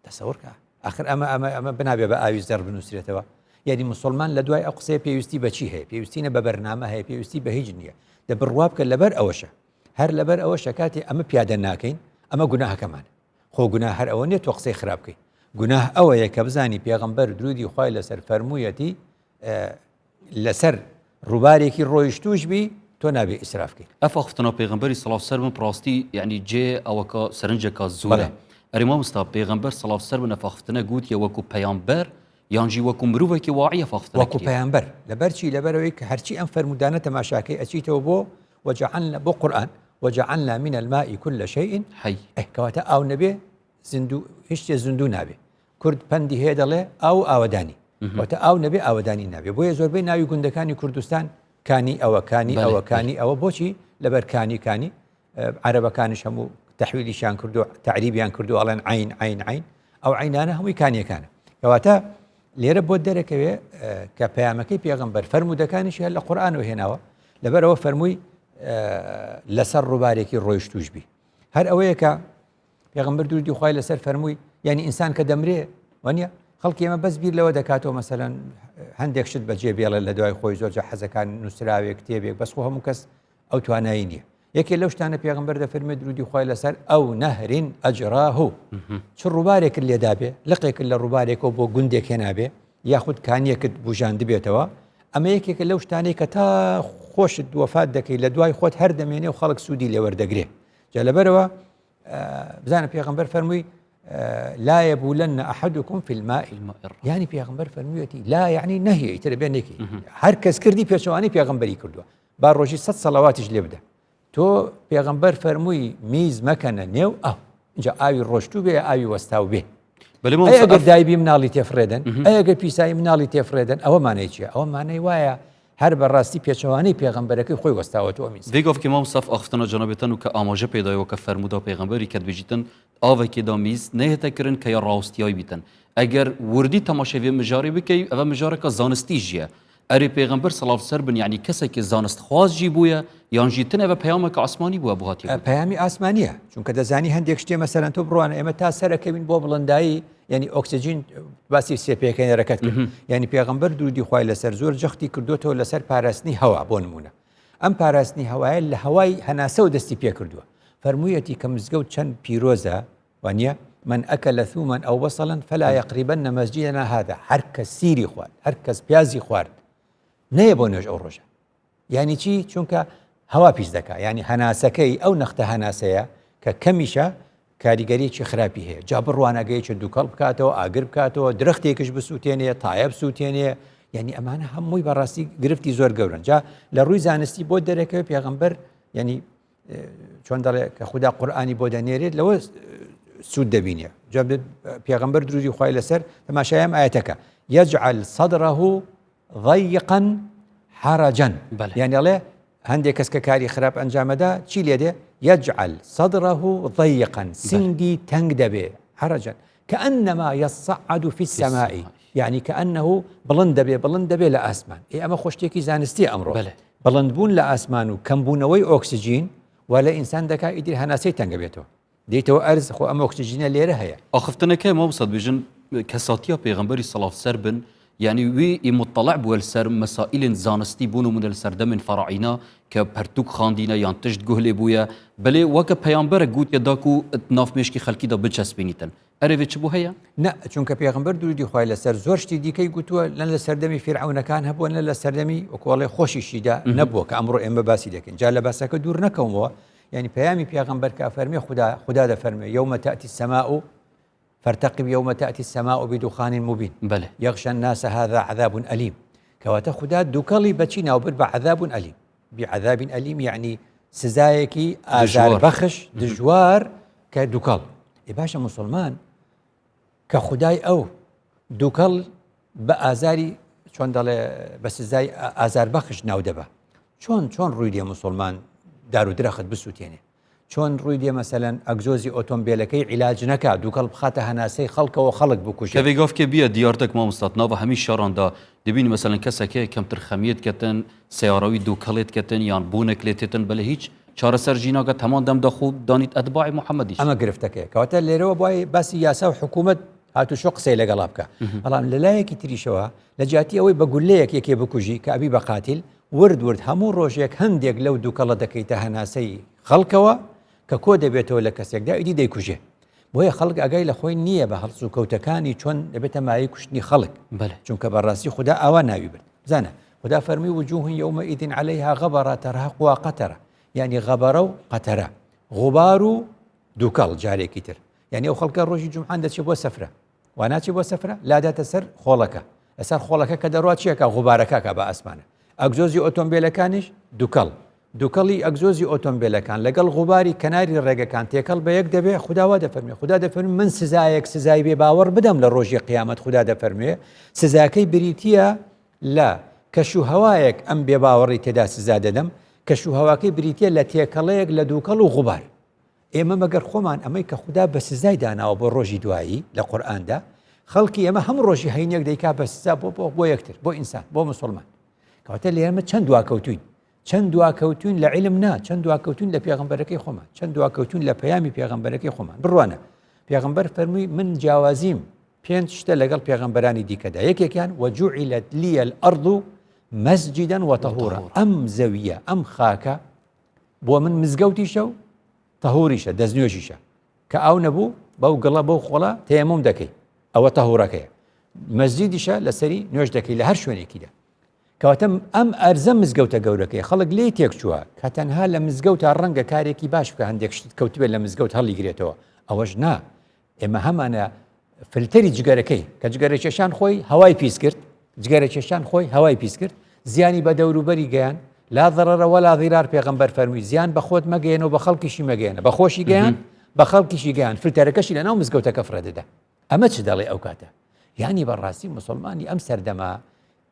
تەسەور کە ئاخر ئەمە ئەمە ئەمە بنابێ بە ئاوی زەڕ بنووسرێتەوە یعنی مسلمان لە دوای ئەو قسەیە پێویستی بە چی هەیە پێویستی نە بە بەرنامە هەیە پێویستی بە هیچ نییە دە بڕوا بکە لەبەر ئەوەشە هەر لەبەر ئەوەشە کاتێ ئەمە پیادە ناکەین ئەمە گوناهەکەمان خۆ گوناه هەر ئەوە نییە تۆ قسەی خراپ بکەی گوناه ئەوەیە کە بزانی پێغەمبەر درودی خوای لەسەر فەرموویەتی لەسەر ڕووبارێکی ڕۆیشتووش بی تۆ نابێ ئیسراف کەی. ئەف ئاخفتنا پێغەمبەری سڵاو سەر بن پڕاستی یەعنی جێ ئەوەکا سەرنجەکا زۆرە. ئەرێ مامۆستا پێغەمبەر سڵاو سەر بن ئەف ئاخفتنە گوتیە وەکو پەیامبەر یان ژی وەکو مروڤەکی واعی ئەف ئاخفتنە وەکو پەیامبەر لەبەر چی لەبەرەوەی کە هەرچی ئەم فەرموودانە تەماشاکەی ئەچیتەوە بۆ وجعلنا بۆ قورئان وجعلنا من الماء كل شيء حي ئه کەواتە ئاو نەبێ زیندوو هیچ شتێ زیندوو نابێ کورد پەندی هەیە دەڵێ ئاو و ئاوەدانی واتە ئاو نەبێ ئاوەدانی نابێ بۆیە زۆربەی ناوی گوندەکانی کوردستان کانی ئەوە کانی ئەوە کانی ئەوە بۆچی لەبەر کانی کانی عەرەبەکانیش هەموو تەحویلیشیان کردو تەعریبیان کردو ئەڵێن عین عین عین ئەو عینانە هەمووی کانیەکانە کەواتە لێرە بۆ دەرەکەوێ کە پەیامەکەی پێغەمبەر فەرموودەکانیش هەر لە قورئانەوە هێناوە لەبەرەوە فەرمووی لەسەر ڕووبارێکی ڕۆیشتوش بی هەر ئەوەیە کە پێغەمبەر درودی خوای لەسەر فەرمووی یعنی ئینسان کە دەمرێ وانە خەڵکی ئێمە بەس بیر لەوە دەکاتەوە مەسەلەن هەندێک شت بەجێ بێڵێت لە دوای خۆی زۆر جا حەزەکان نووسراوێک کتێبێک بەس خۆ هەموو کەس ئەو توانایی نییە یەکێ لەو شتانە پێغمبەر دەفەرمێ درودی خوای لەسەر ئەو نەهرین ئەجراه چ ڕووبارێکت لێدابێ لقێکت لە ڕووبارێکەوە بۆ گوندێک هێنابێ یاخود کانیەکت بژاندبێتەوە ئەمە یەکێکە لەو شتانەی کە تا خۆشت وەفات دەکەی لە دوای خۆت هەر دەمێنێ و خەڵک سوودی لێوەردەگرێ جا لەبەرەوە بزانە پێغمبەر فەرمووی لا يبولن أحدكم في الماء یعنی پێغمبەر فەرموویەتی لا یعنی نهی ئیتر بێ نێکی هەر کەس کردی پێچەوانی پێغمبەری کردووە با ڕۆژی سە سەڵەواتیش لێ بدە تۆ پێغمبەر فەرمووی میز مەکەنە نێو ئەو اینجا ئاوی ڕۆشتوو بێ ئاوی وەستاو بێ ئەگەر دایبی مناڵی تێفرێدن ئەگەر پیسایی مناڵی تێفرێدن ئەوە مانای چیە ئەوە مانای وایە هەر بە ڕاستی پێچەوانەی پێغەمبەرەکەی خۆی وەستاوەتەوە میز. ڤێ گاڤکێ مامۆستا ئاخفتنا جەنابێ تەن و کە ئاماژە پێ دایوە کە فەرموودا پێغەمبەری کەت بژیتن ئاڤەکێ دا میز نەیهتە کرن کە یا ڕاوستیای بیتن ئەگەر وردی تەماشای ڤێ مژارێ بکەی ئەڤە مژارەکا زانستی ژیە ئەرێ پێغەمبەر سڵاڤ سەر بن یەعنی کەسەکێ زانست خواز ژی بویە یان ژی تن ئەڤە پەیامەکە ئاسمانی بوە بۆ هاتیە گوتن. پەیامی ئاسمانیە چونکە دەزانی هەندێک شتێ مەسەلەن تۆ بڕوانە ئێمە تا سەرەکەوین بۆ بڵندایی یعنی ئۆکسجین باسی سێ پێکەنەرەکەت کرد یعنی پێغەمبەر درودی خوای لەسەر زۆر جەختی کردوێتەوە لەسەر پاراستنی هەوا بۆ نمونە ئەم پاراستنی هەوایە لە هەوای هەناسەوە دەستی پێکردووە فەرموویەتی کە مزگەوت چەند پیرۆزە وانە من أكل ثوما أو بصلا فلا يقربن مسجدنا هذا هەر کەس سیری خوارد هەر کەس پیازی خوارد نەیە بۆ نوێژ ئەو ڕۆژە یانی چی؟ چونکە هەوا پیس دەکا یانی هەناسەکەی ئەو نەختە هەناسەیە کە کەمیشە کاریگەریی خراپی هەیە جا بڕوانەگەیەکی دووکەڵ بکاتەوە ئاگر بکاتەوە درەختێکش بسووتێنێ تایە بسووتێنێ یعنی ئەمانە هەمووی بەڕاستی گرفتی زۆر گەورن جا لە ڕووی زانستی بۆ دەرەکەوێت پێغەمبەر یعنی چۆن دەڵێ کە خودا قورئانی بۆ دەنێرێت لەوە سوود دەبینێ جا پێغەمبەر درودی خوای لەسەر تەماشایم ئاەتەکە يجعل صدره ضيقا حرجا یانی ئەڵێ هەندێک کەس کە کاری خراپ ئەنجامەدا چی لێ دێ يجعل صدره ضيقا سنگی تەنگ دەبێ حرجا كأنما يصعد في السماء یعنی كأنه بڵند دەبێ بڵند دەبێ لە ئاسمان ئێ ئەمە خۆشتێکی زانستی ئەمڕۆ بڵندبوون لە ئاسمان و کەمبوونەوەی ئۆکسجین وا لە ئینسان دەکا ئیدی هەناسەی تەنگە بێتەوە دێیتەوە ئەرز خۆ ئەم ئۆکسجینە لێرە هەیە. ئاخفتنەکەی مامۆستا دبێژن کەساتیا پێغەمبەری سڵاو سەر بن یعنی وی ئی مطلع بووە لەسەر مەسائیلên زانستی بوون و منە لە سەردەمên فەراعینە کە پەرتوک خواندینە یان تشت گوه لێ بوویە بەلێ وەکە پەیامبەرە گوتیە داکو ناف مێشکی خەلکیدا بچەسپینیتن ئەرێ وێ چ بوو هەیە؟ نا چونکە پێغەمبەر درودی خوای لەسەر زۆر شتی دیکەی گوتووە نە لە سەردەمی فیرعەونەکان هەبووە نە لە سەردەمی وەکۆڵێ خۆشیشیدا نەبووە کە ئەمڕۆ ئێمە باسی دەکەین جا لە باسەکە دوور نەکەومەوە یعنی پەیامی پێغەمبەر کە ئەفەرمێ خودا خودا دەفەرمێ یوم تأتي السماء فارتقب يوم تأتي السماء بدخان مبين بله يغشى الناس هذا عذاب أليم کەواتە خودا دووکەڵی بەچی ناوبرد بە عذاب أليم بعذاب أليم یعنی سزایەکی ئازار بەخش دژوار کە دووکەڵ ئێ باشە مسلمان کە خودای ئەو دووکەڵ بە ئازاری چۆن دەڵێ بە سزای ئازار بەخش ناو دەبا چۆن چۆن ڕووی دێ مسلمان دار و درەخت بسووتێنێ چۆن ڕووی دێ مەسەلەن ئەگزۆزی ئۆتۆمبیلەکەی عیلاج نەکا دووکەڵ بخاتە هەناسەی خەڵکەوە خەڵک بکوژێ. کەێ گافکێ بیە دیاردەک مامۆستا ناڤ هەمی شاراندا دبینی مەسەلەن کەسەک هەیە کەمتر خەمیەت کەتن سەیارەوی دووکەڵێت کەتن یان بۆنەک لێ تێتن بەلێ هیچ چارەسەر ژی ناکەت هەمان دەم دە خو دانیت ئەتباعی محەمەدیش. ئەمە گرفتەکەیە کەواتە لێرەوە بای باسی یاسا و حکوومەت هاتوچۆ قسەی لەگەڵا بکە بەڵام لەلایەکی تریشەوە لە جیاتی ئەوەی بە گولەیەک یەکێ بکوژی کە ئەبی بە قاتیل ورد ورد هەموو ڕۆژێک هەندێک لەو دووکەڵە دەکەیتە هەناسەی خەڵکەوە کە کۆ دەبێتەوە لە کەسێکدا ئیدی دەیکوژێ بۆیە خەڵک ئاگای لە خۆی نییە بە هەڵسوکەوتەکانی چۆن دەبێتە مایەی کوشتنی خەڵک چونکە بەڕاستی خودا ئاوا ناوی برد بزانە خودا فەرمی وجوه يومئذ عليها غبرة ترهقها قترة یعنی غەبەرە و قەتەرە غوبار و دووکەڵ جارێکی تر یعنی ئەو خەڵکە ڕۆژی جومعان دەچێت بۆ سەفرە وا ناچێت بۆ سەفرە لاداتە سەر خۆڵەکە لەسەر خۆڵەکە کە دەڕوا چیەکە غوبارەکەکە بە ئاسمانە ئەگزۆزی ئۆتۆمبیلەکانیش دوکەڵ دوکەڵی ئەگزۆزی ئۆتۆمبیلەکان لەگەڵ غوباری کەناری ڕێگەکان تێکەڵ بە یەک دەبێ خودا وا دەفەرمێ خودا دەفەرمێ من سزایەک سزای بێ باوەڕ بدەم لە ڕۆژی قیامەت خودا دەفەرمێ سزاکەی بریتییە لە کەش و هەوایەک ئەم بێ باوەڕی تێدا سزا دەدەم کەش و هەواکەی بریتییە لە تێکەڵەیەک لە دووکەڵ و غوبار ئێمە مەگەر خۆمان ئەمەی کە خودا بە سزای داناوە بۆ ڕۆژی دوایی لە قورئاندا خەڵکی ئێمە هەم ڕۆژی هەینێک دەیکا بە سزا بۆ بۆ بۆ یەکتر بۆ ئینسان بۆ مسلمان کەواتە لێرەمە چەند دواکەوتوین چەند دواکەوتوین لە عیلم نا چەند دواکەوتوین لە پێغەمبەرەکەی خۆمان چەند دواکەوتوین لە پەیامی پێغەمبەرەکەی خۆمان بڕوانە پێغەمبەر فەرمووی من جیاوازیم. پێنج شتە لەگەڵ پێغەمبەرانی دیکەدا یەکێکیان وجعلت لي الأرض مسجدا وطهورا ئەم زەویە ئەم خاکە بۆ من مزگەوتیشە و تەهوریشە دەستنوێژیشە کە ئاو نەبوو بەو گڵە بەو خۆڵە تەیەموم دەکەی ئەوە تەهورەکەیە مەسجدیشە لەسەری نوێژ دەکەی لە هەر شوێنێکیدا کەواتە ئەم ئەرزە مزگەوتە گەورەکەی خەڵک لێی تێکچووە کە تەنها لە مزگەوتا ڕەنگە کارێکی باش بکە هەندێک شتت کەوتبێت لە مزگەوت هەڵیگرێتەوە ئەوەش نا ئێمە هەمانە فلتەری جگەرەکەی کە جگەرە کێشان خۆی هەوای پیس کرد جگەرە کێشان خۆی هەوای پیس کرد زیانی بە دەوروبەری گەیان لا ضرر ولا ضرار پێغەمبەر فەرمووی زیان بە خۆت مەگەیەنە و بە خەڵکیشی مەگەیەنە بە خۆشی گەیان بە خەڵکیشی گەیان فلتەرەکەشی لەناو مزگەوتەکە فڕێ دەدا ئەمە چ دەڵێ ئەو کاتە یانی بەڕاستی مسلمانی ئەم سەردەمە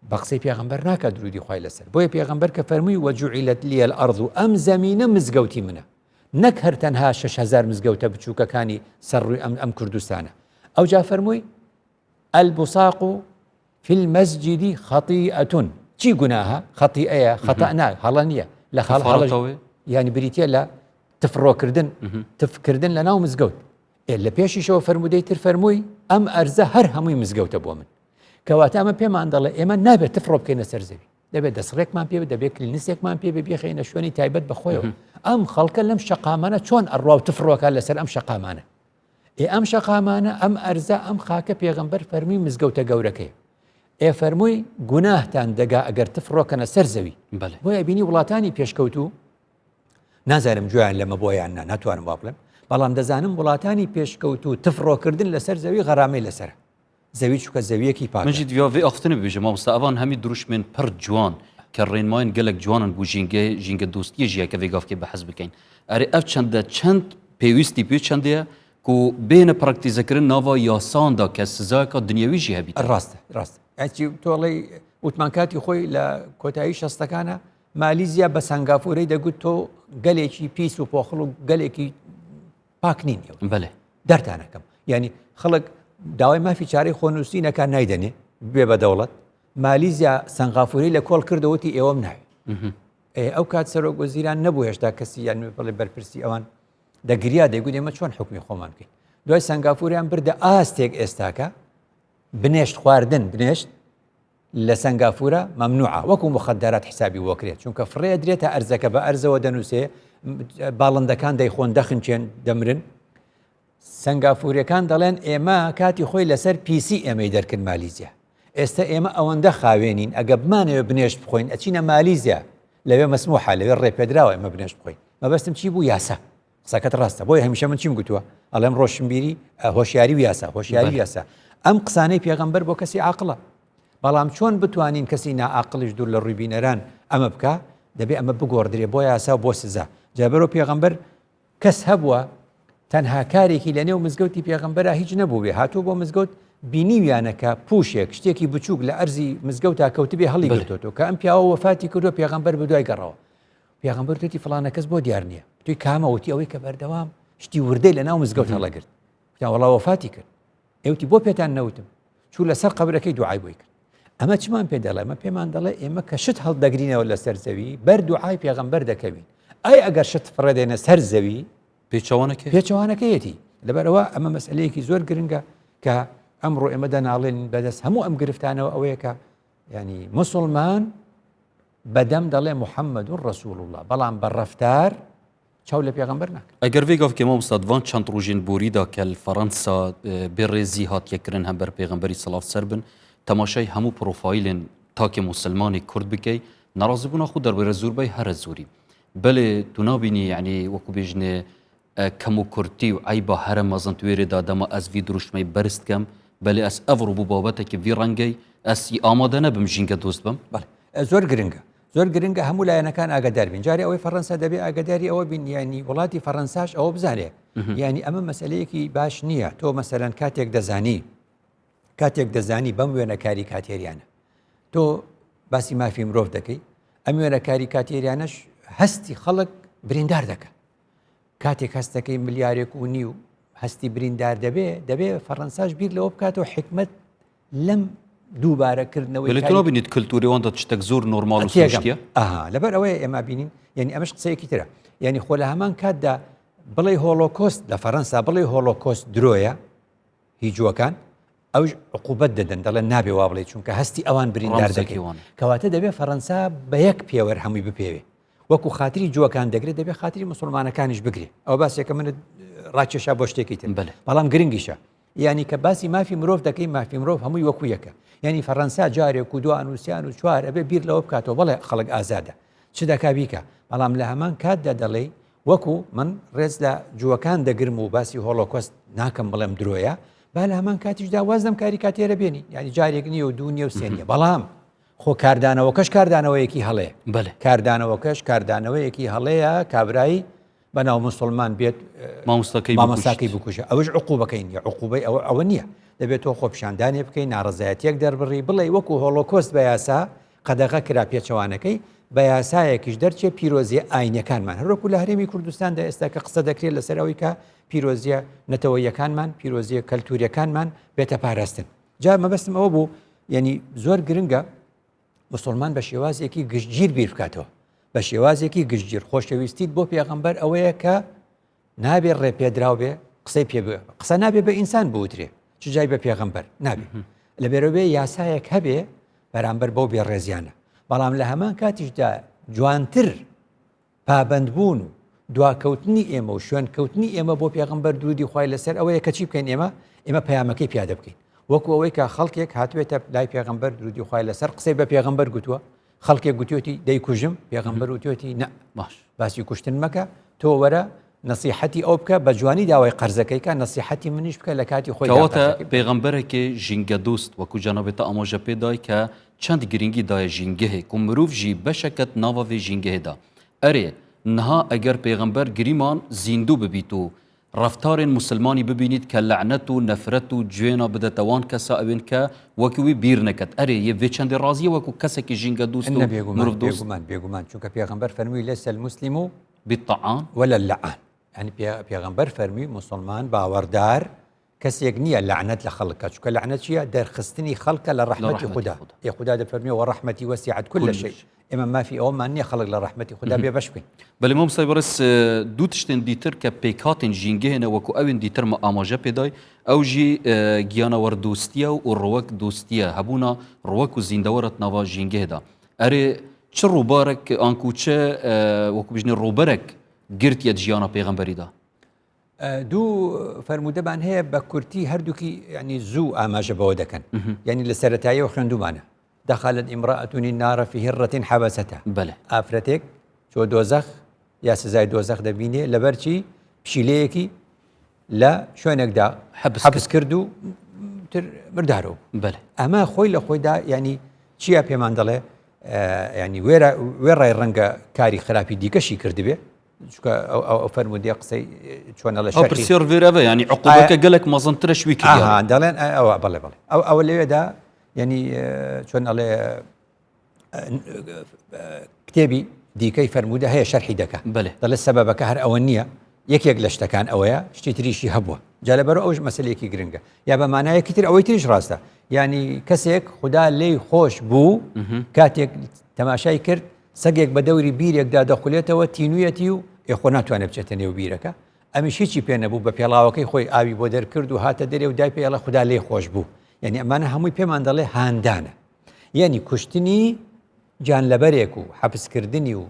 بە قسەی پێغەمبەر ناکە درودی خوای لەسەر بۆیە پێغەمبەر کە فەرمووی وجعلت لي الأرض ئەم زەمینە مزگەوتی منە نەک هەر تەنها 6000 مزگەوتە بچووکەکانی سەر ڕووی ئەم ئەم کوردستانە ئەوجا فەرمووی البصاق في المسجد خطيئة چی گوناهە خەتیئەیە خەتا نا هەڵە نییە لە خاڵ هەڵە یانی بریتە لە تفڕۆکردن تفکردن لە ناو مزگەوت لە پێشیشەوە فەرمودەی تر فەرمووی ئەم ئەرزە هەر هەمووی مزگەوتە بۆ من کەواتە ئەمە پێمان دەڵێ ئێمە نابێت تفڕۆ بکەینە سەر زەوی دەبێت دەسڕێکمان پێ دەبێت کلینسێکمان پێ بێ بێخەینە شوێنی تایبەت بە خۆیەوە ئەم خەڵکە لەم شەقامانە چۆن ئەڕوا و تفڕۆکە لەسەر ئەم شەقامانە ئێ ئەم شەقامانە ئەم ئەرزە ئەم خاکە پێغەمبەر فەرمی مزگەوتە گەورەکەی ئێ فەرمووی گوناهتان دەگا ئەگەر تفڕۆکەنە سەر زەوی بۆیە بینی وڵاتانی پێشکەوتوو نازانم گوێیان لەمە بۆ یان نا ناتوانم وا بڵێم بەڵام دەزانم وڵاتانی پێشکەوتوو تفڕۆکردن لەسەر زەوی غەرامەی لەسەرە زەوی چونکە زەویەکی پاکە. من ژی دڤیا ڤێ ئاختنە ببێژم مامۆستا ئەڤان هەمی دروشمێن پڕ جوان کە ڕێنمایên gelek جوانن بۆ ژینگە ژینگە دۆستیە ژیە کە ڤێ گافکێ بەحس بکەین ئەرێ ئەv چەندە چەند پێویستی پێ چەندەیە کو بێنە پراکتیزەکردن ناڤا یاساندا کە سزایەکا دنیاوی ژی هەبیت. ڕاستە ڕاستە ئەچی تۆڵەی وتمان کاتی خۆی لە کۆتایی شەستەکانە مالیزیا بە سەنگافورەی دەگوت تۆ گەلێکی پیس و پۆخڵ و گەلێکی پاک نین ئێوە بەێ دەرتانەکەم یعنی خەڵک داوای مافی چارەی خۆنووسی نەکە نایدەنێ بێ بە دەوڵەت مالیزیا سەنگافوری لە کۆڵ کردەوەتی ئێوەم ناوێت ئەو کات سەرۆک وەزیران نەبوو هێشتا کەسی یان بڵێ بەرپرسی ئەوان دەگریا دەیگوت ئێمە چۆن حکومی خۆمان بکەین دوای سەنگافوریان بردە ئاستێک ئێستاکە بنێشت خواردن بنێشت لە سەنگافورە مەمنوعە وەکو موخەدەرات حسابی بۆ کرێت چونکە فڕێ ئەدرێتە ئەرزەکە بە ئەرزەوە دەنووسێ باڵندەکان دەیخۆن دەخنچێن دەمرن سنگافوریەکان دەڵێن ئێمە کاتی خۆی لەسەر پیسی ئێمەی دەرکرد مالیزیا ئێستا ئێمە ئەوەندە خاوێنین ئەگە بمانەوێ بنێشت بخۆین ئەچینە مالیزیا لەوێ مەسموحە لەوێ ڕێپێدراوە ئێمە بنێشت بخۆین مەبەستم چی بوو یاسا قسەکەت ڕاستە بۆیە هەمیشە من چیم گوتووە ئەڵێم ڕۆشنبیری هۆشیاری و یاسا هۆشیاری و یاسا ئەم قسانەی پێغەمبەر بۆ کەسی عاقڵە بەڵام چۆن بتوانین کەسی نائاقڵیش دوور لە ڕووی بینەران ئەمە بکە دەبێ ئەمە بگۆڕدرێ بۆ یاسا و بۆ سزا جابەرۆ پێغەمبەر کەس هەبووە تەنها کارێکی لە نێو مزگەوتی پێغەمبەرا هیچ نەبوو بێ هاتوو بۆ مزگەوت بینیویانەکە پوشێک شتێکی بچووک لە ئەرزی مزگەوتا کەوتبێ هەڵی گرتوتەوە کە ئەم پیاوە وەفاتی کردو پێغەمبەر بەدوای گەڕەوە پێغەمبەر وتی فڵانە کەس بۆ دیار نییە توی کامە وتی ئەوەی کە بەردەوام شتی وردەی لە ناو مزگەوت هەڵەگرت وتیان وەڵا وەفاتی کرد ئێوتی بۆ پێتان نەوتم چوو لەسەر قەبرەکەی دوعای بۆی کرد ئەمە چمان پێ دەڵێ ئەمە پێمان دەڵێ ئێمە کە شت هەڵدەگرینەوە لەسەر زەوی بەر دوعای پێغەمبەر دەکەوین ئەی ئەگەر شت فڕێدێنە سەر زەوی پێچەوانەکەی پێچەوانەکەیەتی لەبەرەوە ئەمە مەسئلەیەکی زۆر گرنگە کە ئەمڕۆ ئێمە دەناڵێن بەدەست هەموو ئەم گرفتانەوە ئەوەیە کە ینی مسلمان بە دەم دەڵێ محمد رسول اللە بەڵام بە ڕەفتار چاو لە پێغەمبەر ناکەن. ئەگەر ڤێ گاڤکێ مامۆستا ڤان چەند ڕوژێن بۆریدا کە ل فەرەنسا بێ ڕێزی هاتیە کرن هەمبەر پێغەمبەری سڵاڤ سەر بن تەماشای هەموو پرۆفایلێن تاکێ موسلمانێ کورد بکەی ناڕازیبوونا خو دەربرە زوربەی هەرە زوری بەلێ تو نابینی یەعنی وەکو بێژنێ کەم و کورتی و عەیبا هەرە مەزن تو وێرێ دا دەما ئەز ڤی دروشمەی بەرز دکەم بەلێ ئەز ئەڤ ڕوو بوو بابەتەکی ڤی ڕەنگەی ئەز ئی ئامادە نەبم ژینگە دۆست بم. بەڵێ زۆر گرنگە زۆر گرنگە هەموو لایەنەکان ئاگادار بین جارێ ئەوەی فەڕەنسا دەبێ ئاگاداری ئەوە بین یانی وڵاتی فەڕەنساش ئەوە بزانێ یانی ئەمە مەسەلەیەکی باش نییە تۆ مەسەلەن کاتێک دەزانی کاتێک دەزانی بەم وێنە کاریکاتێریانە تۆ باسی مافی مرۆڤ دەکەی ئەم وێنە کاریکاتێریانەش هەستی خەڵک بریندار دەکە کاتێک هەستەکەی ملیارێک و نیو هەستی بریندار دەبێ دەبێ فەڕەنساش بیر لەوە بکاتەوە حکمت لەم دووبارە کردنەوەی لە تۆ بینیت کللتوری وان شتێک زۆر نۆرمال و سروشتیە ئەها لەبەر ئەوەیە ئێمە بینین یعنی ئەمەش قسەیەکی ترە یعنی خۆ لە هەمان کاتدا بڵێ هۆڵۆکۆست لە فەرەنسا بڵێ هۆڵۆکۆست درۆیە هی جووەکان. ئەوش عقوبەت دەدەن دەڵێن نابێ وا بڵێ چونکە هەستی ئەوان بریندار دەکەی کەواتە دەبێ فەرەنسا بە یەک پێوەر هەمووی بپێوێ وەکو خاتری جووەکان دەگرێت دەبێ خاتری مسلمانەکانیش بگرێ ئەو باسێکە منت ڕاکێشا بۆ شتێکی تر بەلێ بەڵام گرنگیشە یعنی کە باسی مافی مرۆڤ دەکەی مافی مرۆڤ هەمووی وەکو یەکە یعنی فەڕەنسا جارێک و دوان و سیان و چوار ئەبێ بیر لەوە بکاتەوە بەڵێ خەڵک ئازادە چ دەکا بیکە بەڵام لە هەمان کاتدا دەڵێی وەکو من ڕێز لە جووەکان دەگرم و باسی هۆڵۆکۆست ناکەم بڵێم درۆیە با لە هەمان کاتیشدا واز لەم کاریکاتێرە بێنی یعنی جارێک نییە و دوو نییە و سێ نییە بەڵام خۆ کاردانەوەکەش کاردانەوەیەکی هەڵەیە بەلێ. کاردانەوەکەش کاردانەوەیەکی هەڵەیە کابرای بەناو موسڵمان بێت مامۆستاکەی مامۆستاکەی بکوژە ئەوەش عقوبەکەی نییە عقوبەی ئەوە ئەوە نییە دەبێت تۆ خۆپیشاندانێ بکەی ناڕەزایەتیەک دەربڕی بڵێ وەکو هۆڵۆکۆست بە یاسا قەدەغە کرا پێچەوانەکەی بە یاسایەکیش دەرچێ پیرۆزیە ئاینەکانمان هەروەکو لە هەرێمی کوردستاندا ئێستا کە قسە دەکرێت لەسەر ئەوەی کە پیرۆزیە نەتەوەیەکانمان پیرۆزیە کەلتوریەکانمان بێتە پاراستن جا مەبەستم ئەوە بوو یعنی زۆر گرنگە مسلمان بە شێوازێکی گشتگیر بیر بکاتەوە بە شێوازێکی گشتگیر خۆشەویستیت بۆ پێغەمبەر ئەوەیە کە نابێ ڕێپێدراو بێ قسەی پێ قسە نابێ بە ئینسان بوترێ چ جای بە پێغەمبەر نابێ لەبێرەوە یاسایەک هەبێ بەرامبەر بەو بێڕێزیانە بەڵام لە هەمان کاتیشدا جوانتر پابەندبوون و دواکەوتنی ئێمە و شوێنکەوتنی ئێمە بۆ پێغەمبەر درودی خوای لەسەر ئەوەیە کە چی بکەین ئێمە ئێمە پەیامەکەی پیادە بکەین وەکو ئەوەی کە خەڵکێک هاتوێتە لای پێغەمبەر درودی خوای لەسەر قسەی بە پێغەمبەر گوتووە خەڵکێک گوتوێتی دەیکوژم پێغەمبەر وتوێتی نە باش باسی کوشتن مەکە تۆ وەرە نصیحەتی ئەو بکە بە جوانی داوای قەرزەکەی کە نصیحەتی منیش بکە لە کاتی خۆی کەواتە پێغەمبەرێکی ژینگە دۆست وەکو جەنابێتە ئاماژە پێدای کە چەند گرنگی دایە ژینگەهێ کو مروڤ ژی بەشەکەت ناڤا ڤێ ژینگەهێ دا. ئەرێ، نها ئەگەر پێغەمبەر گریمان زیندوو ببیت و ڕەفتارێن موسلمانی ببینیت کە لەعنەت و نەفرەت و جوێنا بدەتە وان کەسا ئەوێن کە وەکی وی بیر نەکەت ئەرێ یە ڤێ چەندێ ڕازیە وەکو کەسەکی ژینگە دوست و نە بێگومان مروڤ دوست؟ بێگومان بێگومان چونکە پێغەمبەر فەرمووی ليس المسلم بالطعان. ولا اللعان یعنی پێغەمبەر فەرمووی موسڵمان باوەڕدار کەسێک نییە لەعنەت لە خەڵک کات چونکە لەعنەت چییە دەرخستنی خەڵکە لە ڕەحمەتی خودا ئێ خودا دەفەرمێ وەڕەحمەتی وەسعت كل شيء ئێمە مافی ئەوەمان نییە خەڵک لە ڕەحمەتی خودا بێبەش بکەین. بەلێ مامۆستای بەڕێز دوو تشتێن دیتر کە پێکهاتێن ژینگەهێنە وەکو ئەوێن دیتر مە ئاماژە پێدای ئەو ژی گیانەوەر دۆستیە و ڕوەک دۆستیە هەبوونا ڕوەک و زیندەوەرە ناڤا ژینگەهێدا ئەرێ چ ڕووبارەک ئانکو چ وەکو بژنێ ڕووبەرەک گرتیە ژیانا پێغەمبەریدا؟ دوو فەرموودەمان هەیە بە کورتی هەردووکی ینی زوو ئاماژە بەوە دەکەن یعنی لە سەتاییەوە خوێندومانە دەخالت امرأة النار في هرة حبستها بەلێ. ئافرەتێک چۆ دۆزەخ یا سزای دۆزەخ دەبینێ لەبەرچی پشیلەیەکی لە شوێنێکدا حەبس کرد و تر مردارەوە بەلێ. ئەمە خۆی لە خۆیدا ینی چییە پێمان دەڵێ ینی وێرا وێڕای ڕەنگە کاری خراپی دیکەشی کردبێ چونکە ئەو فەرموودەیە قسەی چۆنە لە ئەو پرسیار ڤێرەڤە ینی عقوبەکە گەلک مەزنترە شوی کردیان دەڵێن ئەوە بەڵێ بەڵێ ئەو ئەوە لەوێدا ینی چۆن ئەڵێ کتێبی دیکەی فەرموودە هەیە شەرحی دەکە بەێ دەڵێ سەبەبەکە هەر ئەوە نییە یەکێک لە شتەکان ئەوەیە شتی تریشی هەبووە جا لەبەر ئەوش مەسلێکی گرنگە یا بە مانایەکی تر ئەوەی تریش ڕاستە ینی کەسێک خوددا لێی خۆش بوو کاتێک تەماشای کرد سەگێک بە دەوری بیرێکدا دەخولێتەوە، تینوویەتی و ئێ خۆ ناتوانێ بچێتە نێو بیرەکە. ئەمیش هیچی پێ نەبوو، بە پێڵاوەکەی خۆی ئاوی بۆ دەرکرد و هاتە دەرێ و دای پێ ئەڵێ خودا لێی خۆش بوو. یانی ئەمانە هەمووی پێمان دەڵێ هاندانە. یانی کوشتنی گیانلەبەرێک و حەپسکردنی و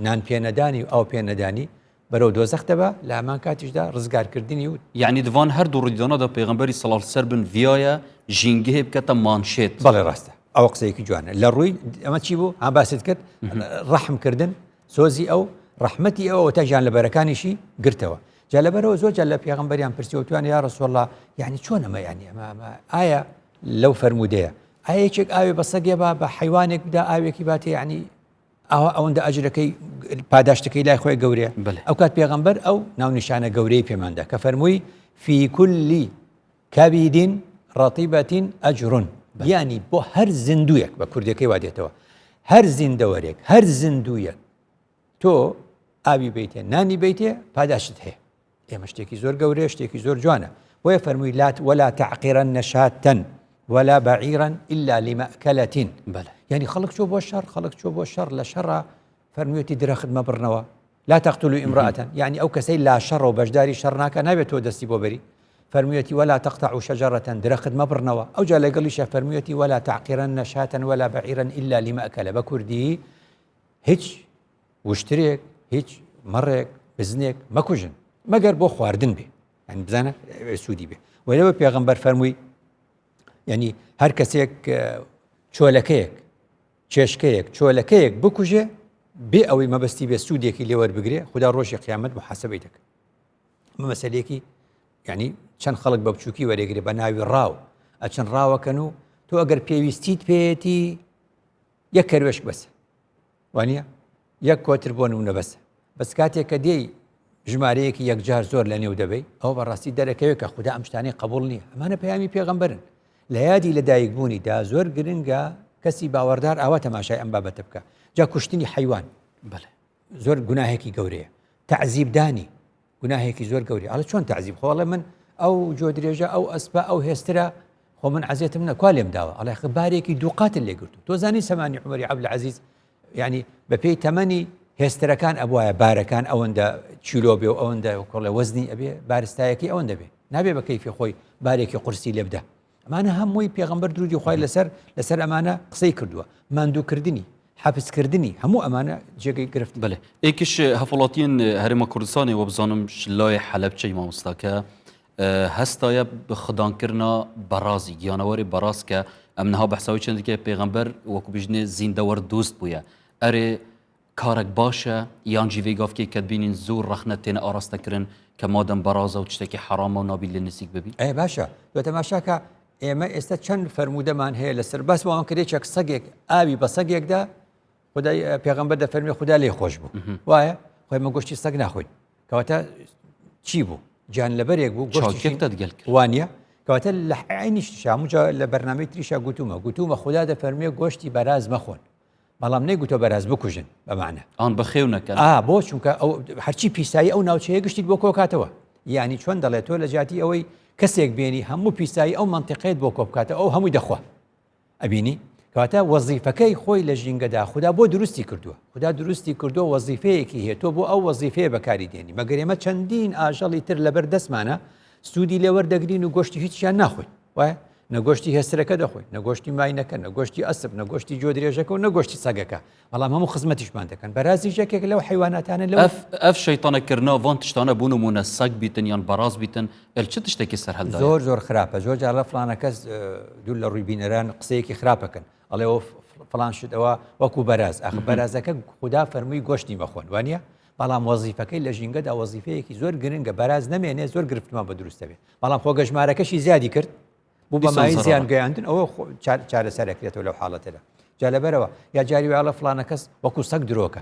نان پێنەدانی و ئاو پێنەدانی بەرەو دۆزەخ دەبا، لە هەمان کاتیشدا ڕزگارکردنی و. یەعنی دڤان هەردوو ڕیدانەدا پێغەمبەری سڵاو سەر بن ڤیایە ژینگهێ بکەتە مانشێت. بەڵێ ڕاستە ئەوە قسەیەکی جوانە لە ڕووی ئەمە چی بوو ها باست کرد ڕەحم کردن سۆزی ئەو ڕەحمەتی ئەوە تا ژیان لەبەرەکانیشی گرتەوە جا لەبەرەوە زۆر جار لە پێغەمبەریان پرسیوتوان یا رسول الله یعنی چۆن ئەمە یعنی ئەمە ئەمە ئایا لەو فەرموودەیە ئایا یەکێک ئاوێ بە سەگێ با بە حیوانێک بدا ئاوێکی باتێ یعنی ئاوا ئەوەندە ئەجرەکەی پاداشتەکەی لای خۆی گەورەیە ئەو کات پێغەمبەر ئەو ناونیشانە گەورەی پێماندا کە فەرمووی فی كل كبد رطبة أجر یانی بۆ هەر زیندوویەک بە کوردەکەی وا دێتەوە هەر زیندەوەرێک هەر زیندوویەک تۆ ئاوی بیتێ نانی بیتێ پاداشت هەیە ئێمە شتێکی زۆر گەورەیە شتێکی زۆر جوانە بۆیە فەرمووی لات ولا تعقرن شاة ولا بعيرا إلا لمأكلة بەلێ. یعنی خەڵک چۆ بۆ شەڕ خەڵک چۆ بۆ شەڕ لە شەڕا فەرموویەتی درەخت مەبڕنەوە لا تقتلوا امرأة یعنی ئەو کەسەی لا شەڕە و بەشداری شەڕ ناکە نابێت تۆ دەستی بۆ بەری. فەرموویەتی ولا تقطعوا شجرة درەخت مەبڕنەوە ئەوجا لەگەڵیشە فەرموویەتی ولا تعقرن شاة ولا بعیرا الا لمأکلە بە کوردی هیچ وشترێک هیچ مەڕێک بزنێک مەکوژن مەگەر بۆ خواردن بێ یعنی بزانە سوودی بێ وەلەوە پێغەمبەر فەرمووی یعنی هەر کەسێک چۆلەکەیەک چێشکەیەک چۆلەکەیەک بکوژێ بێ ئەوەی مەبەستی بێ سوودێکی لێوەربگرێ خدا ڕۆژی قیامەت محاسبەی دەکە ئەمە مەسەلەیەکی یعنی چەند خەڵک بە بچووکی وەرێگرێ بە ناوی ڕاو ئەچن ڕاوەکەن و تۆ ئەگەر پێویستیت پێیەتی یەک کەروێشک بەسە وانە یەک کۆتر بۆ نمونە بەسە بەس کاتێک کە دێی ژمارەیەکی یەکجار زۆر لە نێو دەبەی ئەو بەڕاستی دەرەکەوێت کە خوددا ئەم شتانەی قبول نییە ئەمانە پەیامی پێغەمبەرن لە یادی لەدایک بوونیدا زۆر گرنگە کەسی باوەڕدار ئاوا تەماشای ئەم بابەتە بکە جا کوشتنی حیوان بەڵێ زۆر گوناهێکی گەورەیە تەعزیبدانی گوناهێکی زۆر گەوری ئەڵێ چۆن تەعزیب خۆ ئەڵێ من ئەو جۆ درێژە ئەو ئەسپە ئەو هێسترە خۆ من عەزێتم نەکوا لێم داوە ئەڵێ بارێکی دوو قاتل لێگرتو تۆ زانی سەمانی عومەری عەبد عەزیز یعنی بەپێی تەمەنی هێسترەکان ئەبواە بارەکان ئەوەندە چیلۆ بێ و ئەوەندە کۆڵێ وەزنی ئەبێ بارستایەکی ئەوەندە بێ نابێ بە کەیفی خۆی بارێکی قورسی لێبدا ئەمانە هەمووی پێغەمبەر درودی خوای لەسەر لەسەر ئەمانە قسەی کردووە ماندووکردنی حەپسکردنی هەموو ئەمانە جێگەی گرفت بەێ ئێکش هەفڵاتیان هەرێمە کوردستانی وە بزانم لای حەلبچەی مامۆستاکە هەستایە بە خدانکردنا بەڕازی گیانەوەری بەڕاست کە ئەم نها بەحساوی چندێکە پێغەمبەر وەکو بژنێ زیندەوەر دۆست بووە ئەرێ کارەک باشە یان جی ڤێ گافکێ کە دبینین زۆر ڕەخنە تێنە ئاڕاستە کرن کە مادەم بەڕازە و تشتەکی حەڕامە و نابی لێ نزیک ببی؟ ئەی باشە تۆ تەماشاکە ئێمە ئێستا چەند فەرموودەمان هەیە لەسەر باس بۆ ئەوان کرد یەکێک سەگێک ئاوی بە سەگێکدا خدای پێغەمبەر دەفەرمی خودا لێ خۆش بوو وایە خۆی مە گۆشتی سەگ ناخۆین کەواتە چی بوو گیان لەبەرێک بوو گۆشتێک دەگەل وانە کەواتە لە عینیش شامجا لە بەرنامەی تریشا گوتومە گوتومە خودا دەفەرمێ گۆشتی بەراز مەخۆن بەڵام نەیگوتوە بەراز بکوژن بەمانە. ئان بەخێو نەکەن. ئا بۆ چونکە ئەو هەرچی پیسایی ئەو ناوچەیە گشتیت بۆ کۆکاتەوە یانی چۆن دەڵێ تۆ لە جیاتی ئەوەی کەسێک بێنی هەموو پیسایی ئەو مەنتیقەیەت بۆ کۆبکاتەوە ئەو هەمووی دەخوا ئەبینی کەواتە وەزیفەکەی خۆی لە ژینگەدا خودا بۆ دروستی کردووە خودا دروستی کردووە وەزیفەیەکی هەیە تۆ بۆ ئەو وەزیفەیە بەکاری دێنی مەگەر ئێمە چەندین ئاژەڵی تر لەبەر دەستمانە سوودی لێوەردەگرین و گۆشتی هیچیان ناخۆین وایە نە گۆشتی هێسترەکە دەخۆین نە گۆشتی ماینەکە نە گۆشتی ئەسپ نە گۆشتی جۆ درێژەکە و نە گۆشتی سەگەکە بەڵام هەموو خزمەتیشمان دەکەن بەرازیش یەکێک لەو حیواناتانە لەو ئەف ئەف شەیتانە کردنا ڤان تشتانە بۆ نموونە سەگ بیتن یان بەراز بیتن ئەل چ تشتێکی سەر هەلدایە؟ زۆر زۆر خراپە زۆر جار لە فڵانە کەس دوور لە ڕووی بینەران قسەیەکی خراپەکەن ئەڵێ ئەوە فڵان شت ئەوە وەکو بەراز ئەخ بەرازەکە خودا فەرمووی گۆشتی مەخۆن وانە بەڵام وەزیفەکەی لە ژینگەدا وەزیفەیەکی زۆر گرنگە بەراز نەمێنێ زۆر گرفتمان بە دروستە بێ بەڵام خۆ گەژمارەکەشی زیادی کرد بوو بە مای زیان گەیاندن ئەوە چارەسەرەکرێتەوە لەو حاڵەتەدا جا لەبەرەوە یا جاری وایڵە فلانە کەس وەکو سەگ درۆکە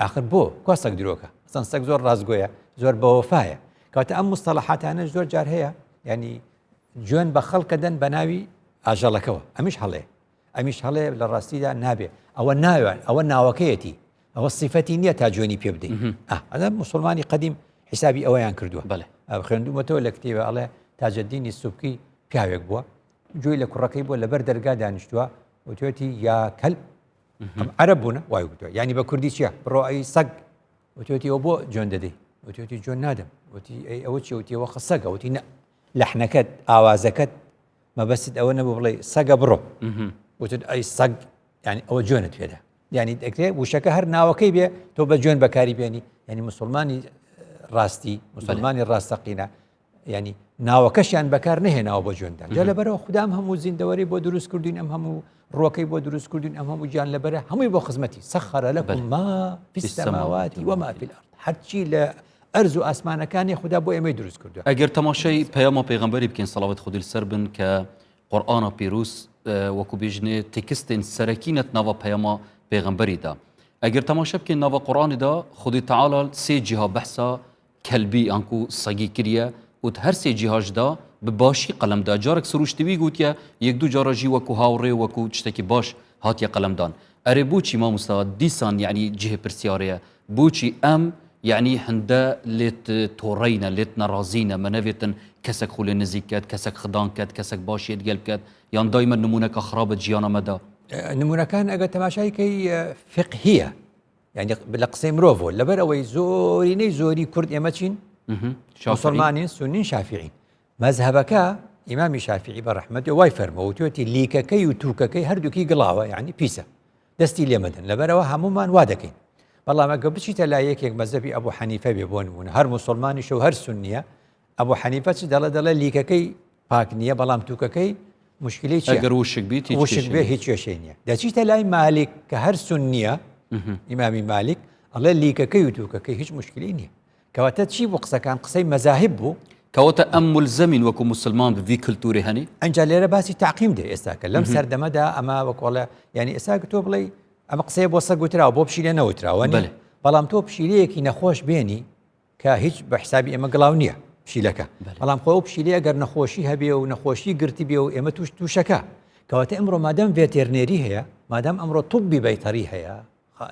آخر بۆ کوا سەگ درۆکە ئەسەن سەگ زۆر ڕاستگۆیە زۆر بەوەفایە کەواتە ئەم مستەڵەحاتانە زۆر جار هەیە ینی جوێن بە خەڵکە دەن بە ناوی ئاژەڵەکەوە ئەمیش هەڵێ ئەمیش هەڵێ لە ڕاستیدا نابێ ئەوە ناوێن ئەوە ناوەکەیەتی ئەوە سیفەتی نییە تا جوێنی پێ بدەیت ئەە مسلمانی قەدیم حیسابی ئەوەیان کردووە بەڵێ خوێندومەتەوە لە کتێبە ئەڵێ تاجەدینی سوبکی پیاوێک بووە گوێی لە کوڕەکەی بووە لەبەر دەرگا دانیشتووە وتوێتی یا کەل ئەم عەرەب بوونە وای گوتووە یعنی بە کوردی چییە بڕۆ ئەی سەگ وتوێتی ئەو بۆ جوێن دەدەی وتوێتی جوێن نادەم وتی ئەی ئەوە چی وتی ئەوە خەسەگە وتی نە لەحنەکەت ئاوازەکەت مەبەستت ئەوە نەبوو بڵێ سەگە بڕۆ وتت ئەی سەگ یعنی ئەوە جوێنت پێدا یعنی دەکرێت وشەکە هەر ناوەکەی بێ تۆ بە جوێن بەکاری بێنی یعنی مسلمانی ڕاستی مسلمانی ڕاستەقینە یعنی ناوەکەشیان بەکار نهێناوە بۆ جوێندان جا لەبەرەوە خودام هەموو زیندەوەری بۆ دروست کردوین ئەم هەموو ڕۆکەی بۆ دروست کردوین ئەم هەموو گیان لەبەرە هەمووی بۆ خزمەتی سەخەرە لەکم ما في السماوات وما في الأرض هەرچی لە ئەرز و ئاسمانەکانی خودا بۆ ئێمەی دروست کردووە. ئەگەر تەماشای پەیاما پێغەمبەری بکەین سەڵاوەت خودی لەسەر بن کە قورئانا پیروز وەکو بێژنێ تێکستێن سەرەکی نەت ناوا پەیاما پێغەمبەری دا ئەگەر تەماشا بکەین ناوا قورئانی دا خودی تەعالا سێ جیها بەحسا کەلبی ئانکو سەگی کریە و هەر سێ جیهاش دا بە باشی قەلەم دا جارێک سروشتی وی گوتیە یەک دوو جارە ژی وەکو هاوڕێ وەکو شتێکی باش هاتیە قەلەمدان ئەرێ بۆچی مامۆستا دیسان یەعنی جێ پرسیارەیە بۆچی ئەم یەعنی هندە لێت تۆڕەینە لێت نەڕازینە مەنەڤێتن کەسەک خو لێ نزیک کەت کەسەک خدان کەت کەسەک باشیت گەل بکەت یان دایمە نمونەکە خرابت ژیانە مەدا. نمونەکان ئەگەر تەماشای کەی فقهیە یعنی لە قسەی مرۆڤەوە لەبەر ئەوەی زۆرینەی زۆری کورد ئێمە چین مسلمانین سونین شافعین. مەزهەبەکە ئیمامی شافعی بە ڕەحمەت وای فەرمووە وتوێتی لیکەکەی و توکەکەی هەردووکی گڵاوە یعنی پیسە دەستی لێ مەدەن لەبەرەوە هەمومان وا دەکەین بەڵام ئەگە بچیتە لای یەکێک مەزەبی ئەبوو حەنیفە بێ بۆ نمونە هەر موسڵمانیشە و هەر سنیە ئەبوو حەنیفە چ دەڵێ دەڵێ لیکەکەی پاک نییە بەڵام توکەکەی مشکلی چیە ئەگەر وشک بیت هیچ وشک بێ هیچ کێشەی نییە دەچیتە لای مالیک کە هەر سنیە ئیمامی مالیک ئەڵێ لیکەکەی و توکەکەی هیچ مشکلی نییە کەواتە چی بوو قسەکان قسەی مەزاهب بوو. کەواتە ئەم مولزەمین وەکو موسلمان بڤی کلتوری هەنی؟ ئەنجا لێرە باسی تەعقیم دێ ئێستاکە لەم سەردەمەدا ئەمە وەکۆڵە یعنی ئێستا تۆ بڵێ ئەمە قسەیە بۆ سەگ وتراوە بۆ پشیلە نەوتراوە بەلێ. بەڵام تۆ پشیلەیەکی نەخۆش بێنی کە هیچ بە حسابی ئێمە گڵاو نییە پشیلەکە بەڵام خۆ ئەو پشیلەیە گەر نەخۆشی هەبێ و نەخۆشی گرتی بێ و ئێمە توش تووشەکە کەواتە ئەمڕۆ مادەم ڤێتێرنێری هەیە مادەم ئەمڕۆ طبی بەیتەری هەیە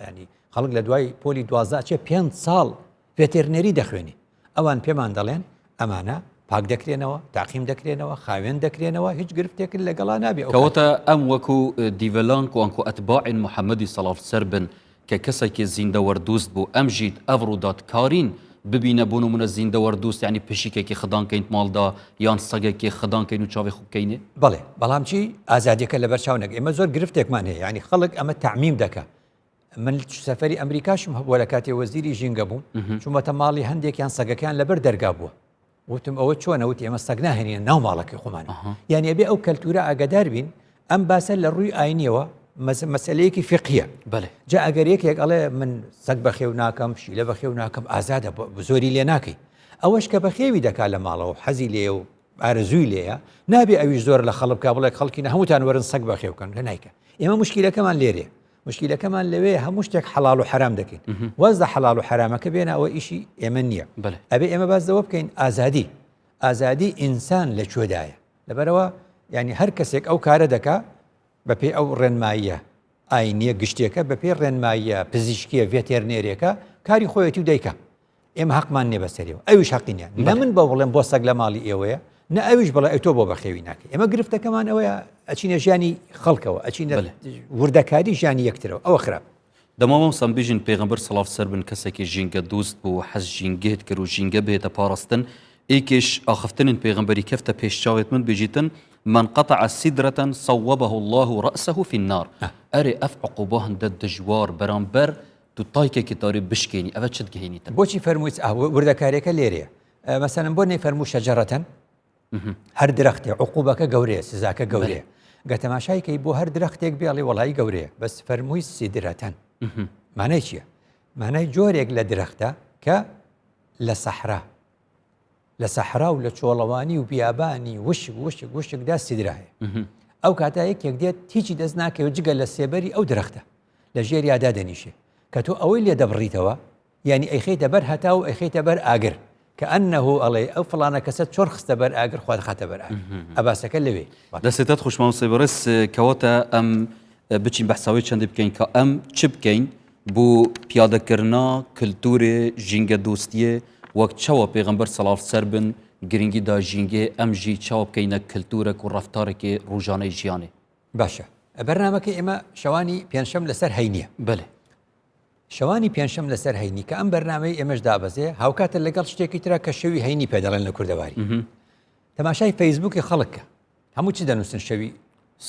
ینی خەڵک لە دوای پۆلی دوازە ئەچێ پێ ساڵ ڤێتێرنێری دەخوێنی ئەوان پێمان دەڵێن ئەمانە پاک دەکرێنەوە تاقیم دەکرێنەوە خاوێن دەکرێنەوە هیچ گرفتێکت لەگەڵا نابێ کەواتە ئەم وەکو دیڤەلانک و ئەنکو ئەتباعین محەممەدی سەڵاف سەر بن کە کەسێکی زیندەوەر دوست بوو ئەم ژیت ئەv ڕوودات کارین ببینە بۆ نمونە زیندەوەر دوست یعنی پشیکێکی خدان کەینت ماڵدا یان سەگێکی خدان کەین و چاوی خو بکەینێ؟ بەڵێ بەڵام چی ئازادیەکە لەبەر چاو نەک ئێمە زۆر گرفتێکمان هەیە یعنی خەڵک ئەمە تەعمیم دەکا من سەفەری ئەمریکاشم هەبووە لە کاتێ وەزیری ژینگە بووم چوومەتە ماڵی هەندێکیان سەگەکان لەبەر دەرگا بووە وتم ئەوە چۆنە وتی ئێمە سەگ ناهێنینە ناو ماڵەکەی خۆمان یعنی ئەبێ ئەو کەلتورە ئاگادار بین ئەم باسە لە ڕووی ئاینیەوە مەسەلەیەکی فقیە بەێ جا ئەگەر یەکێک ئەڵێ من سەگ بەخێو ناکەم پشیلە بەخێو ناکەم ئازادە زۆری لێ ناکەی ئەوەش کە بەخێوی دەکا لە ماڵەوە حەزی لێ و ئارەزووی لێیە نابێ ئەویش زۆر لە خەڵک بکا بڵێ خەڵکینە هەمووتان وەرن سەگ بەخێو بکەن لە نایکە ئێمە مشکیلەکەمان لێرێ مشکیلەکەمان لەوێ هەموو شتێک حەڵال و حرام دەکەین واز لە حەڵال و حرامەکە بێنە ئەوە ئیشی ئێمە نییە ئەبێ ئێمە باز لەوە بکەین ئازادی ئازادی ئینسان لە کوێدایە لەبەرەوە ینی هەر کەسێک ئەو کارە دەکا بەپێی ئەو ڕێنماییە ئاینیە گشتیەکە بەپێی ڕێنماییە پزیشکیە ڤێتێرنێریەکە کاری خۆیەتی و دەیکا ئێمە حەقمان نییە بەسەریەوە ئەویش حەقی نییە نە من بە بڵێم بۆ سەگ لە ماڵی ئێوەیە نە ئەویش بڵێ ئەی تۆ بۆ بەخێوی ناکەی ئێمە گرفتەکەمان ئەوەیە ئەچینە ژیانی خەڵکەوە ئەچینە وردەکاری ژیانی یەکترەوە ئەوە خراپ دەما مامۆستا بژین پێغەمبەر سڵاو سەر بن کەسێکی ژینگە دوست بوو حەز ژینگەێت کرد و ژینگە بێتە پاراستن ئێکێش ئاخفتنن پێغەمبەری کەفتە پێش چاوێت من بژیتن من قطع سدرة صوبه الله رأسه في النار ئەرێ ئەف عقوبە هەندە دژوار بەرامبەر تو تایکێکی تاری بشکێنی ئەوە چت گەهێنیتن بۆچی فەرمووی وردەکاریەکە لێرەیە مەسەلەن بۆ نەیفەرموو شەجەرەتەن هەر درەختێ عقوبەکە گەورەیە سزاکە گەورەیە گە تەماشای کەی بۆ هەر درەختێک بێڵی وەڵی گەورەیە بەس فەرمووی سیدرەتەن مانای چییە؟ مانای جۆرێک لە درەختە کە لە سەحرا لە سەحرا و لە چۆڵەوانی و بیابانی وشک وشک وشکدا سیدرا هەیە ئەو کاتا یەکێک دێت هیچی دەست ناکەوێت جگە لە سێبەری ئەو درەختە لە ژێر یادا دەنیشێ کە تۆ ئەوەی لێ دەبڕیتەوە یانی ئەیخەیتە بەر هەتاو و ئەیخەیتە بەر ئاگر کەئەنه ئەڵێی ئەو فڵانە کەسە چۆن خستە بەر ئاگر خوا دەخاتە بەر ئاگر ئەباسەکە لەوێ. دەستت خوش مامۆستای بەڕێز کەواتە ئەم بچین بەحساوی چەندی بکەین کە ئەم چ بکەین بۆ پیادەکردنا کللتورێ ژینگە دۆستیە وەک چاوە پێغەمبەر سەڵاو سەر بن گرنگی دا ژینگێ ئەم ژی چاوە بکەینە کللتورەک و ڕفتارێکی ڕۆژانەی ژیانێ باشە بەرنامەکەی ئێمە شەوانی پێنجشەم لەسەر هەینیە بەێ شەوانی پێنجشەم لەسەر هەینی کە ئەم بەرنامەی ئێمەش دابەزێ هاوکاتە لەگەڵ شتێکی ترا کە شەوی هەینی پێ دەڵێن لە کوردەواری تەماشای فەیسبووکی خەڵک کە هەموو چ دەنووسن شەوی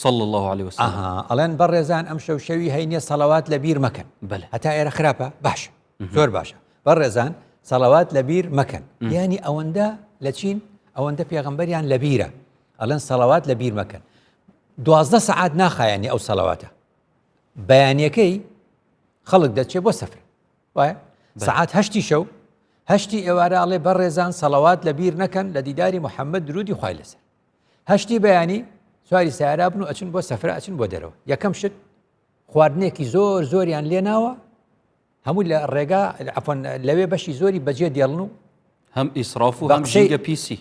صلى الله عليه وسلم ئەها ئەڵێن بەڕێزان ئەم شەو شەوی هەینیە سەڵەوات لە بیر مەکەن بەلێ هەتا ئێرە خراپە باشە زۆر باشە بەڕێزان سەڵەوات لە بیر مەکەن یانی ئەوەندە لە چین ئەوەندە پێغەمبەریان لە بیرە ئەڵێن سەڵەوات لە بیر مەکەن 12 سەعات ناخایەنی ئەو سەڵەواتە بەیانیەکەی خەڵک دەچێت بۆ سەفر وایە سەعات هەشتی شەو هەشتی ئێوارە ئەڵێ بەڕێزان سەڵەوات لە بیر نەکەن لە دیداری محەممەد درودی خوای لەسەر هەشتی بەیانی سواری سیارا بن و ئەچن بۆ سەفرە ئەچن بۆ دەرەوە یەکەم شت خواردنێکی زۆر زۆریان لێناوە هەموو لە ڕێگا عەفوەن لەوێ بەشی زۆری بەجێ دێڵن و هەم ئیسراف و هەم ژینگە پیسی.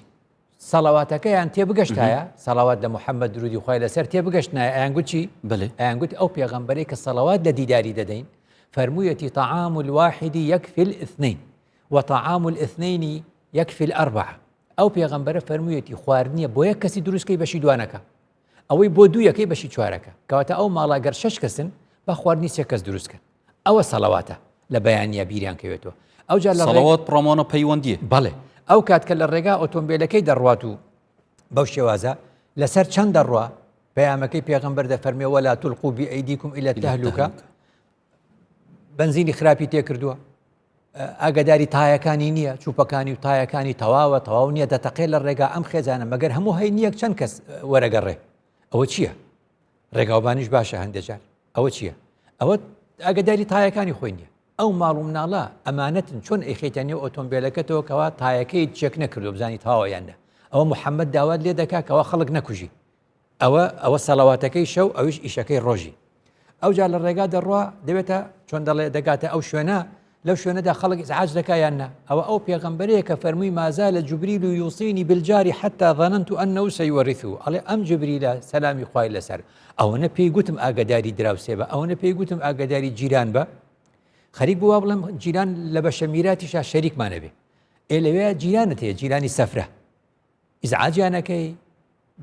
سەڵەواتەکەیان تێبگەشتایە سەڵەوات لە محەممەد درودی خوای لەسەر تێبگەشتنایە ئەیانگوت چی؟ بەلێ. ئەیانگوت ئەو پێغەمبەرەی کە سەڵەوات لە دیداری دەدەین فەرموویەتی طعام الواحد یکفی الاثنین وطعام الاثنین یکفی الاربعە ئەو پێغەمبەرە فەرموویەتی خواردنیە بۆ یەک کەسی دروستکەی بەشی دوانەکە ئەوەی بۆ دوویەکەی بەشی چوارەکە کەواتە ئەو ماڵە گەر شەش کەسن با خواردنی سێ کەس دروست کەن ئەوە سەڵەواتە لە بەیانە بیریان کەوێتەوە ئەوجا لە سەڵەوات پڕۆمانە پەیوەندیە بەڵێ ئەو کات کە لە ڕێگا ئۆتۆمبیلەکەی دەڕوات و. بەو شێوازە لەسەر چەند دەڕوا پەیامەکەی پێغەمبەر دەفەرمێ ولا تلقوا بأيديكم إلى التهلكة بەنزینی خراپی تێکردووە ئاگداری تایەکانی نییە چوپەکانی و تایەکانی تەواوە تەواو نییە دەتەقێ لە ڕێگا ئەم خێزانە مەگەر هەموو هەی نییە چەند کەس وەرەگەڕێ ئەوە چییە؟ ڕێگاوبانیش باشە هەندێجار ئەوە چییە؟ ئەوە ئاگداری تایەکانی خۆی نییە ئەو ماڵ و مناڵە ئەمانەتن چۆن ئەیخەیتە نێو ئۆتۆمبێلەکەتەوە کەوا تایەکەیت چێک نەکردو بزانی تەواوە یان نە ئەوە محەممەد داوات لێ دەکا کەوا خەڵک نەکوژی ئەوە ئەوە سەڵەواتەکەی شەو ئەویش ئیشەکەی ڕۆژی ئەوجا لە ڕێگا دەڕوا دەبێتە چۆن دەڵێ دەگاتە ئەو شوێنە لەو شوێنەدا خەڵک ئیزعاج دەکا یان نا ئەوە ئەو پێغەمبەرەیە کە فەرمووی مازال جبریل یوصینی بالجار حتى ظننت انه سيورثه ئەڵێ ئەم جبریلە سەلامی خوای لەسەر ئەوەنە پێی گوتم ئاگاداری دراوسێ بە ئەوەنە پێی گوتم ئاگاداری جیران بە خەریک بووە بڵێم جیران لە بەشە میراتیشا شەریکمانە بێ ئێ لەوێ جیرانت هەیە جیرانی سەفرە ئیزعاجیانەکەی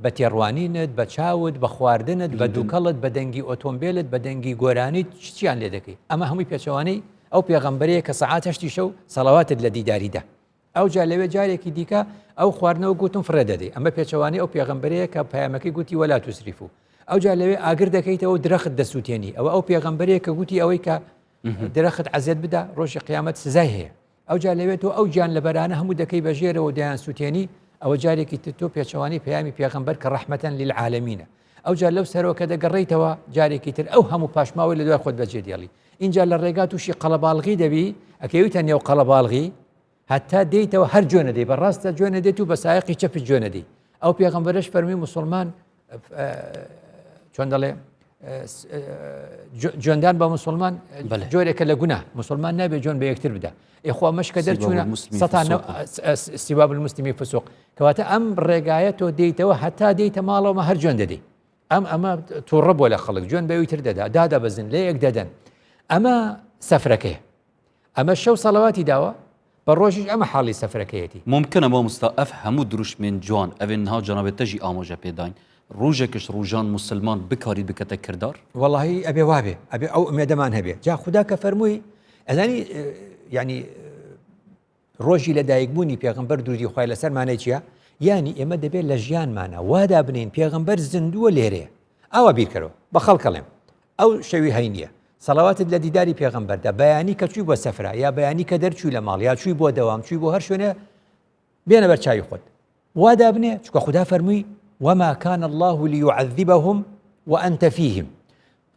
بە تێڕوانینت، بە چاوت، بە خواردنت، بە دووکەڵت، بە دەنگی ئۆتۆمبێلت، بە دەنگی گۆرانیت چیان لێ دەکەی؟ ئەمە هەمووی پێچەوانەی ئەو پێغەمبەرەیە کە سەعات هەشتی شەو سەڵەواتت لە دیداری دا. ئەوجا لەوێ جارێکی دیکە ئەو خواردنەوە گوتم فڕێ دەدەی. ئەمە پێچەوانەی ئەو پێغەمبەرەیە کە پەیامەکەی گوتی ولا تسرفوا. ئەوجا لەوێ ئاگر دەکەیتەوە و درەخت دەسووتێنی. ئەوە ئەو پێغەمبەرەیە کە گوتی ئەوەی کە درەخت عەزێت بدا ڕۆژی قیامەت سزای هەیە. ئەوجا لەوێ تۆ ئەو گیانلەبەرانە هەموو دەکەی بە ژێرەوە و دەیانسوتێنی، ئەوە جارێکی تر تۆ پێچەوانەی پەیامی پێغەمبەر کە ڕەحمەتەن للعالمینە. ئەوجا لەو سەرەوە کە دەگەڕێیتەوە جارێکی تر ئەو هەموو پاشماوەی لە دوای خۆت بەجێ دێڵی. ئینجا لە ڕێگا تووشی قەڵەباڵغی دەبی، ئەکەویتە نێو قەڵەباڵغی، هەتا دێیتەوە هەر جوێن ئەدەی، بە ڕاستە جوێن ئەدەیت و بە سایەقی چەپیش جوێن ئەدەی. ئەو پێغەمبەرەش فەرمووی موسڵمان چۆن دەڵێ جوێندان بە مسلمان جۆرێکە لە گونا مسلمان نابێ جۆن بە یەکتر بدە ئێخوا مەشکە دەرچوونە سیباب المسلمی فسوق کەواتە ئەم ڕێگایە تۆ دێیتەوە هەتا دێیتە ماڵەوە هەر جوێن دەدەی ئەم ئەمە تووڕە بۆ لە خەڵک جوێن بەوی تر دەدا دادا بەزن لە یەک دەدەن ئەمە سەفرەکەی ئەمە شەو سەڵەواتی داوە بە ڕۆژیش ئەمە حاڵی سەفرەکەیەتی. مومکنە مامۆستا ئەڤ هەموو دروشمێن جوان ئەڤێن نها جەنابێ تە ژی ئاماژە پێ داین ڕوژێکش ڕوژان موسلمان بکاریت بکەتە کردار؟ وەڵاهی ئەبێ وابێ ئەبێ ئەو ئومێدەمان هەبێ جا خودا کە فەرمووی ئەزانی یعنی ڕۆژی لە دایکبوونی پێغمبەر درودی خوای لەسەر مانای چییە؟ یانی ئێمە دەبێت لە ژیانمانە وادا بنین پێغمبەر زیندووە لێرەیە ئاوا بیرکەرەوە بە خەڵکەڵێم ئەو شەوی هەینیە سەڵەواتت لە دیداری پێغەمبەردا بەیانی کە چووی بۆ سەفرە یا بەیانی کە دەرچووی لە ماڵ یا چووی بۆ دەوام چووی بۆ هەر شوێنێ بێنە بەر چاوی خۆت وا دابنێ چونکە خودا فەرمووی وما كان الله ليعذبهم وأنت فيهم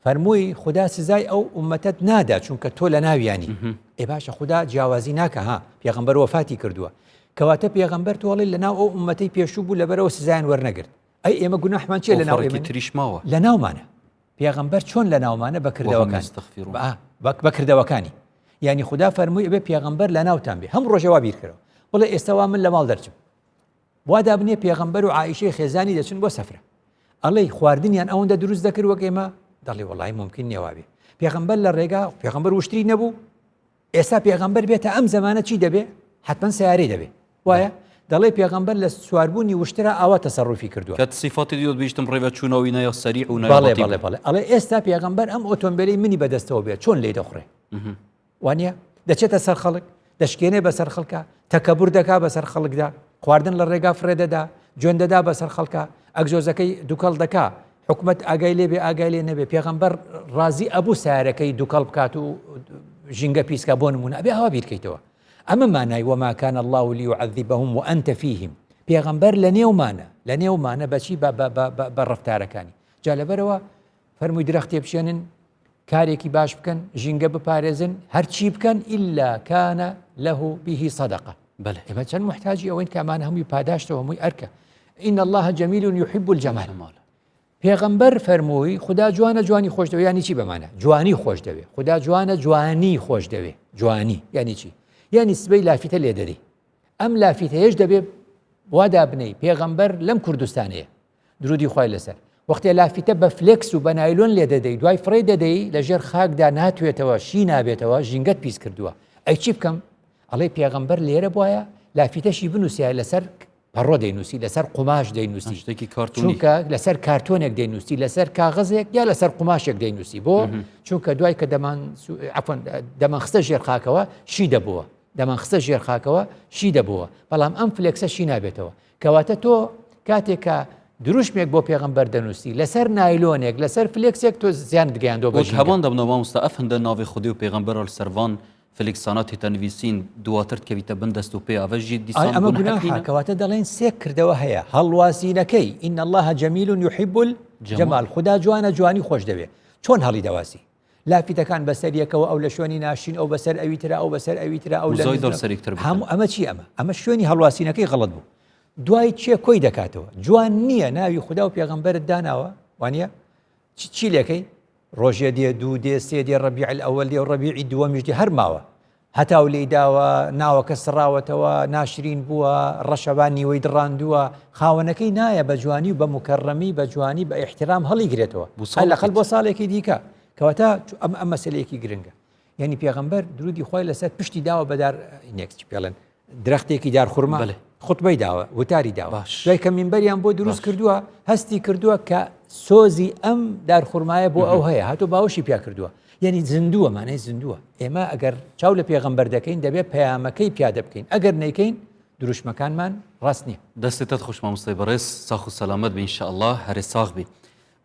فەرمووی خودا سزای ئەو ئومەتەت نادا چونکە تۆ لە ناویانی ئێ باشە خودا جیاوازی ناکە ها پێغەمبەر وەفاتی کردووە کەواتە پێغەمبەر تۆڵی لە ناو ئەو ئومەتەی پێشوو بوو لەبەرەوە سزایان وەرنەگرت ئەی ئێمە گوناحمان چیە لە ناو ئێمە تریش ماوە لە ناومانە پێغەمبەر چۆن لە ناومانە بە کردەوەکان بە کردەوەکانی یعنی خودا فەرمووی ئەبێ پێغەمبەر لە ناوتان بێ هەم ڕۆژێ وا بیرکەرەوە بڵێ ئێستا وا من لە ماڵ دەرچم وا دابنێ پێغەمبەر و عائیشەی خێزانی دەچن بۆ سەفرە ئەڵێ خواردنیان ئەوەندە دروست دەکرد وەک ئێمە دەڵێ وەڵی ممکن نییە پێغەمبەر لە ڕێگا پێغەمبەر وشتری نەبوو ئێستا پێغەمبەر بێتە ئەم زەمانە چی دەبێ؟ حەتمەن سەیارەی دەبێ وایە؟ دەڵێ پێغەمبەر لە سواربوونی وشترا ئاوا تەسەڕوفی کردووە. کە سیفاتی دیۆت بیشتم ڕێوە چوونەوەی نە یا سەریع و نە یا بەڵێ بەڵێ بەڵێ ئەڵێ ئێستا پێغەمبەر ئەم ئۆتۆمبێلەی منی بەدەستەوە بێت چۆن لێی دەخوڕێ وانە دەچێتە سەر خەڵک دەشکێنێ بەسەر خەڵکە تەکەبور دەکا بەسەر خەڵکدا خواردن لە ڕێگا فڕێ دەدا جوێن دەدا بەسەر خەڵکە ئەگزۆزەکەی دوکەڵ دەکا حکومەت ئاگای لێ بێ ئاگای لێ نەبێ پێغەمبەر ڕازی ئەبوو سارەکەی دوکەڵ بکات و ژینگە پیسکا بۆ نمونە ئەبێ ئاوا بیرکەیتەوە ئەمە مانای وما كان الله ليعذبهم وأنت فيهم پێغەمبەر لە نێومانە لە نێومانە بەچی بە ڕفتارەکانی جا لەبەرەوە فەرمووی درەختێ بچێنن کارێکی باش بکەن ژینگە بپارێزن هەرچی بکەن إلا كان له به صدقة بەڵێ ئێمە چەند محتاجی ئەوەین کە ئەمانە هەمووی پاداشتەوە هەمووی ئەرکە إن الله جميل يحب الجمال پێغەمبەر فەرمووی خودا جوانە جوانی خۆش دەوێ یانی چی بەمانە جوانی خۆش دەوێ خودا جوانە جوانی خۆش دەوێ جوانی یانی چی یانی سبەی لافیتە لێ دەدەی ئەم لافیتەیەش دەبێ وا دابنەی پێغەمبەر لەم کوردستانەیە درودی خوای لەسەر وەختێ لافیتە بە فلێکس و بە نایلۆن لێ دەدەی دوای فڕێی دەدەی لە ژێر خاکدا ناتوێتەوە شی نابێتەوە ژینگەت پیس کردووە ئەی چی بکەم ئەڵێ پێغەمبەر لێرە بواە لافیتەشی بنووسایە لەسەر پەڕۆ دەینووسی لەسەر قوماش دەینووسی شتێکی کارتۆنی چونکە لەسەر کارتۆنێک دەینووسی لەسەر کاغەزێک یا لەسەر قوماشێک دەینووسی بۆ چونکە دوای کە دەمان عەفوەن دەمان خستە ژێر خاکەوە شی دەبووە دەمان خستە ژێر خاکەوە شی دەبووە بەڵام ئەم فلێکسە شی نابێتەوە کەواتە تۆ. کاتێک کە دروشمێک بۆ پێغەمبەر دەنووسی لەسەر نایلۆنێک لەسەر فلێکسێک تۆ زیانت گەیاندووە بە وەک ژینگە. هەمان دەبنەوە مامۆستا ئەف هەندە ناوێ خودێ و پێغەمبەرا لە سەر ڤان فلێکسانە تێتە نویسین دواتر تکەویتە بن دەست و پێ ئەڤە ژی ئای دیسان ئەمە گونحەک گوناحە نینە؟ کەواتە دەڵێن سێ کردەوە هەیە هەڵواسینەکەی ان اللە جمیل یحب جەمال. الجمال خودا جوانە جوانی خۆش دەوێ چۆن هەڵی دەواسی لافیتەکان بەسەر یەکەوە ئەو لە شوێنی ناشرین ئەو بەسەر ئەوی ترا ئەو بەسەر ئەوی ترا ئەو لە وزای دڵ نزم سەرێکتر بکەن. هەموو ئەمە چی ئەمە ئەمە شوێنی هەڵواسینەکەی غەڵەت بوو دوای چێ کۆی دەکاتەوە جوان نییە ناوی خودا و پێغەمبەرت داناوە وانە چی لەکەی ڕۆژێ دێ دوو دێ سێ دێ ڕەبیع ئەوەل دێ و ڕەبیعی دووەمیش دێ هەر ماوە هەتاو لێی داوە، ناوەکە سڕاوەتەوە، ناشرین بووە، ڕەشەبا نیوەی دڕاندووە، خاوەنەکەی نایە بە جوانی و بە موکەڕەمی، بە جوانی، بە ئیحتیرام هەڵیگرێتەوە. بۆ عەلەقەل ساڵێکی بۆ تر. ساڵێکی دیکە. کەواتە ئەم ئەم مەسەلەیەکی گرنگە. یانی پێغەمبەر درودی خوای لەسەر پشتی داوە بە دار نێک چی پێڵێن درەختێکی دار خورما بەلێ. خوتبەی داوە وتاری داوە باش. دوای کە مینبەریان بۆ دروست باش. کردووە هەستی کردووە کە سۆزی ئەم دار خورمایە بۆ ئەو هەیە هاتۆ باوەشی پیا کردووە یعنی زیندووە مانای زیندووە ئێمە ئەگەر چاو لە پێغەمبەر دەکەین دەبێت پەیامەکەی پیادە بکەین ئەگەر نەیکەین دروشمەکانمان ڕاست نییە. دەستتت خۆش مامۆستای بەڕێز ساخ و سەلامەت بی ان شاء اللە هەرێ ساخ بی.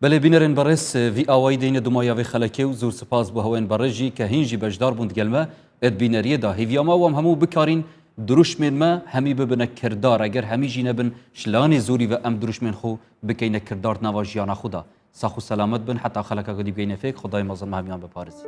بەلێ بینەرێن بەڕێز ڤی ئاوایی دێینە دومایا ڤێ خەلەکێ و زۆر سپاس بۆ هەوێن بەڕێز ژی کە هین ژی بەشدار بوون دگەل مە ئێد بینەریێ دا هیڤیا مە وەم هەموو بکارین دروشمێن مە هەمی ببنە کردار ئەگەر هەمی ژی نەبن شلانێ زۆری ڤە ئەم دروشمێن خو بکەینە کردار ناوا ژیانا خو دا ساخ و سەلامەت بن حەتا خەلەکە گدی بگەینە فێک خودای مەزن مە هەمیان بپارێزی.